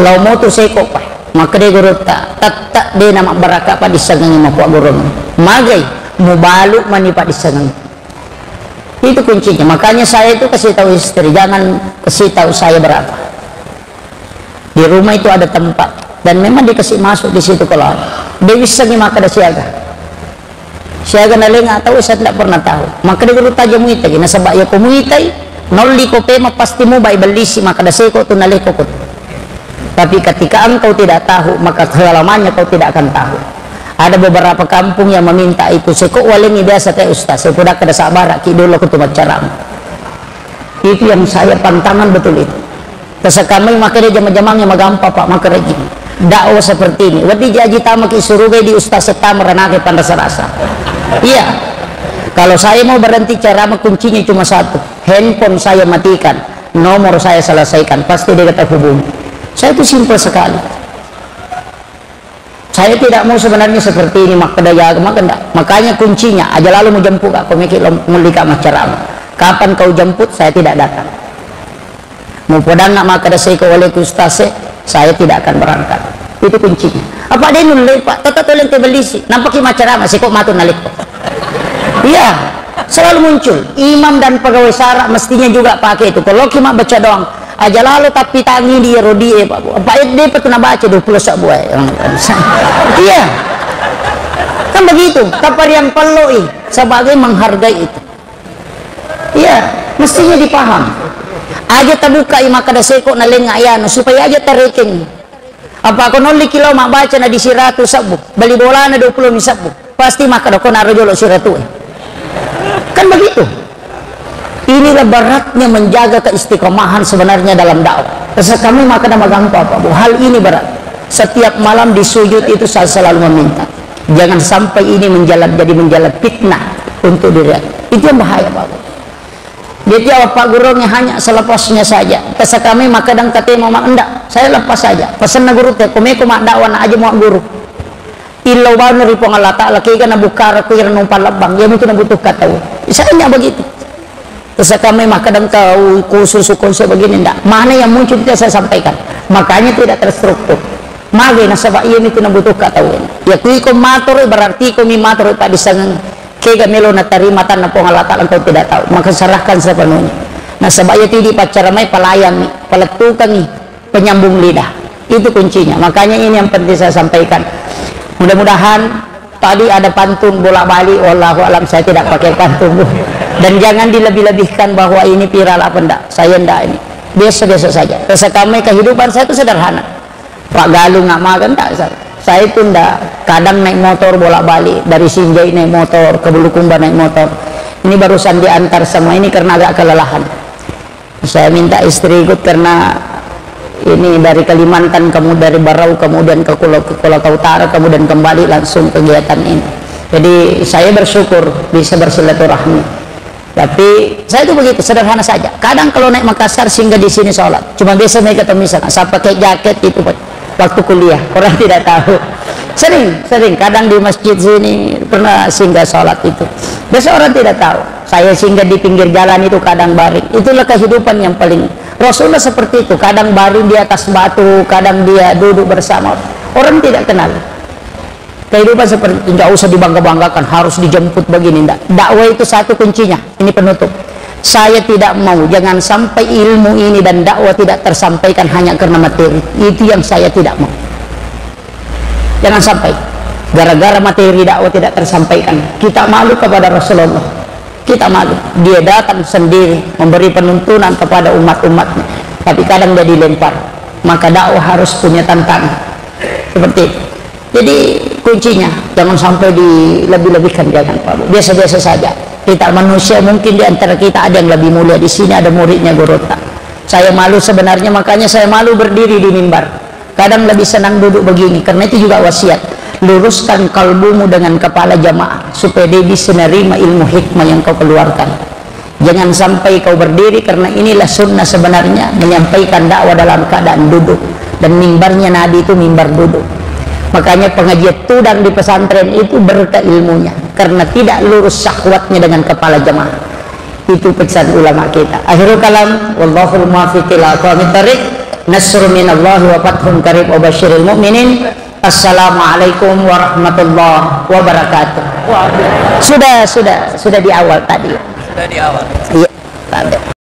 Lau motu seko, Pak. Makkeda gurutta, tatta de na mabbarakka paddissengengi makkua gurung. Magai, mubalu mani paddissengengi. Itu kuncinya. Makanya saya itu kasih tahu istri, "Jangan kasih tahu saya berapa." Di rumah itu ada tempat dan memang dikasih masuk di situ kalau ada. Dia bisa nih makkeda siaga. Siaga nalenga tahu, saya tidak pernah tahu. Makkeda gurutta aja muitai, nasaba ya ko muitai, nolli ko pema pasti mubai bellisi makkeda seko tu naleko ko. Tapi ketika engkau tidak tahu, maka selama-lamanya kau tidak akan tahu. Ada beberapa kampung yang meminta itu, "Seko walengi biasa teh Ustaz, saya pudakkeda sabara ki dulu aku tu maccarama." Itu yang saya pantangan betul itu. Tasakamai makkeda jama-jamangnya magampa, Pak, makkeda ji. Dakwah seperti ini. Wedding jaji tamaki suruga di Ustaz setama ranake panrasa-rasa. Iya. Kalau saya mau berhenti ceramah, kuncinya cuma satu. Handphone saya matikan, nomor saya selesaikan, pasti dia kata hubungi. Saya itu simpel sekali. Saya tidak mau sebenarnya seperti ini, makkeda jaga, makkeda. Makanya kuncinya, aja lalu mau jemput kak, kau mikir lo mulika maccarama. Kapan kau jemput, saya tidak datang. Mupodanna makkeda seko waleku ustaz e, saya tidak akan berangkat. Itu kuncinya. Apa de' nulle, Pak? Tetap tolong tebelisi. Nampaki macarama, seko matu nalekko. Iya, selalu muncul. Imam dan pegawai sara mestinya juga pakai itu. Kalau cuma baca doang, aja lalu tapi tangi dia rodi, eh, Pak. Apa de' patu nabaca dua puluh sabbu, eh. Iya. Kan begitu. Tapariang pelloi sebagai menghargai itu. Iya, mestinya dipaham. Aja tabukai makkeda seko nalengnga iyanu, supaya aja tarekeng. Apa ko nolli kilo mabbaca na di siratu sabbu, bali bolana dua puluh mi sabbu, pasti makkeda ko naro jolo siratu e. Kan begitu. Inilah beratnya menjaga keistiqomahan sebenarnya dalam dakwah. Terus kami makkeda magampa apa, Bu? Hal ini berat. Setiap malam di sujud itu saya selalu meminta. Jangan sampai ini menjalar, jadi menjalar fitnah untuk diri. Itu yang bahaya, Pak. Jadi, apa gurunnya hanya selepasnya saja. Pesan kami makkeda engka tema mak enggak, saya lepas saja. Pesanna guru te, komeko mak dakwah na aja mau guru. Illau bawang ri Puang Allah Ta'ala, kega na bukkara ku ira numpang lebbang, iya mungkin nabutuhkan tahu. Saya hanya begitu. Terus kami makkeda engka khusus konsep begini, ndak. Mana yang muncul itu saya sampaikan. Makanya tidak terstruktur. Mage nasaba iya mitu nabutuhka tau. Ya kui ko mator berarti ko mi mator pada sangeng kega melo natarima tanna Puang Allah Ta'ala engkau tidak tahu. Maka serahkan sepenuhnya. Nasaba iya tidi paccara mai palayani, palettukangi penyambung lidah. Itu kuncinya. Makanya ini yang penting saya sampaikan. Mudah-mudahan Tadi ada pantun bolak-balik, wallahu alam, saya tidak pakai pantun, Bu. Dan jangan dilebih-lebihkan bahwa ini viral apa ndak. Saya ndak ini. Biasa-biasa saja. Rasa kami kehidupan saya itu sederhana. Pak Galung nggak makan, ndak saya. Saya itu ndak, kadang naik motor bolak-balik dari Sinjai naik motor ke Bulukumba naik motor. Ini barusan diantar semua ini karena agak kelelahan. Saya minta istri ikut karena ini dari Kalimantan, kamu dari Barau, kemudian ke Kuala, ke Kuala Utara, kemudian kembali langsung kegiatan ini. Jadi saya bersyukur bisa bersilaturahmi. Tapi saya itu begitu, sederhana saja. Kadang kalau naik Makassar, singgah di sini sholat. Cuma biasa mereka ketemu sana, saya pakai jaket itu, Pak. Waktu kuliah, orang tidak tahu. Sering, sering. Kadang di masjid sini pernah singgah sholat itu. Biasa orang tidak tahu. Saya singgah di pinggir jalan itu kadang baring. Itulah kehidupan yang paling. Rasulullah seperti itu. Kadang baring di atas batu, kadang dia duduk bersama. Orang tidak kenal. Kehidupan seperti itu. Nggak usah dibangga-banggakan, harus dijemput begini. Nggak. Dakwah itu satu kuncinya. Ini penutup. Saya tidak mau, jangan sampai ilmu ini dan dakwah tidak tersampaikan hanya karena materi. Itu yang saya tidak mau. Jangan sampai gara-gara materi dakwah tidak tersampaikan, kita malu kepada Rasulullah. Kita malu. Dia datang sendiri memberi penuntunan kepada umat-umatnya. Tapi kadang dia dilempar. Maka dakwah harus punya tantangan. Seperti itu. Jadi kuncinya jangan sampai dilebih-lebihkan, jangan, Pak Bu. Biasa-biasa saja. Kita manusia, mungkin di antara kita ada yang lebih mulia di sini, ada muridnya gurutta. Saya malu sebenarnya, makanya saya malu berdiri di mimbar. Kadang lebih senang duduk begini, karena itu juga wasiat. Luruskan kalbumu dengan kepala jamaah, supaya dia bisa nerima ilmu hikmah yang kau keluarkan. Jangan sampai kau berdiri, karena inilah sunnah sebenarnya, menyampaikan dakwah dalam keadaan duduk. Dan mimbarnya Nabi itu mimbar duduk. Makanya pengajian tudang di pesantren itu berkah ilmunya, karena tidak lurus syahwatnya dengan kepala jemaah. Itu pesan ulama kita. Akhirul kalam, wallahul muwaffiq ila aqwamit thariq. Nasrun minallahi wa fathun qarib wa basyiril mu'minin. Assalamualaikum warahmatullahi wabarakatuh. Sudah, sudah, sudah di awal tadi. Sudah di awal. Iya, Pak.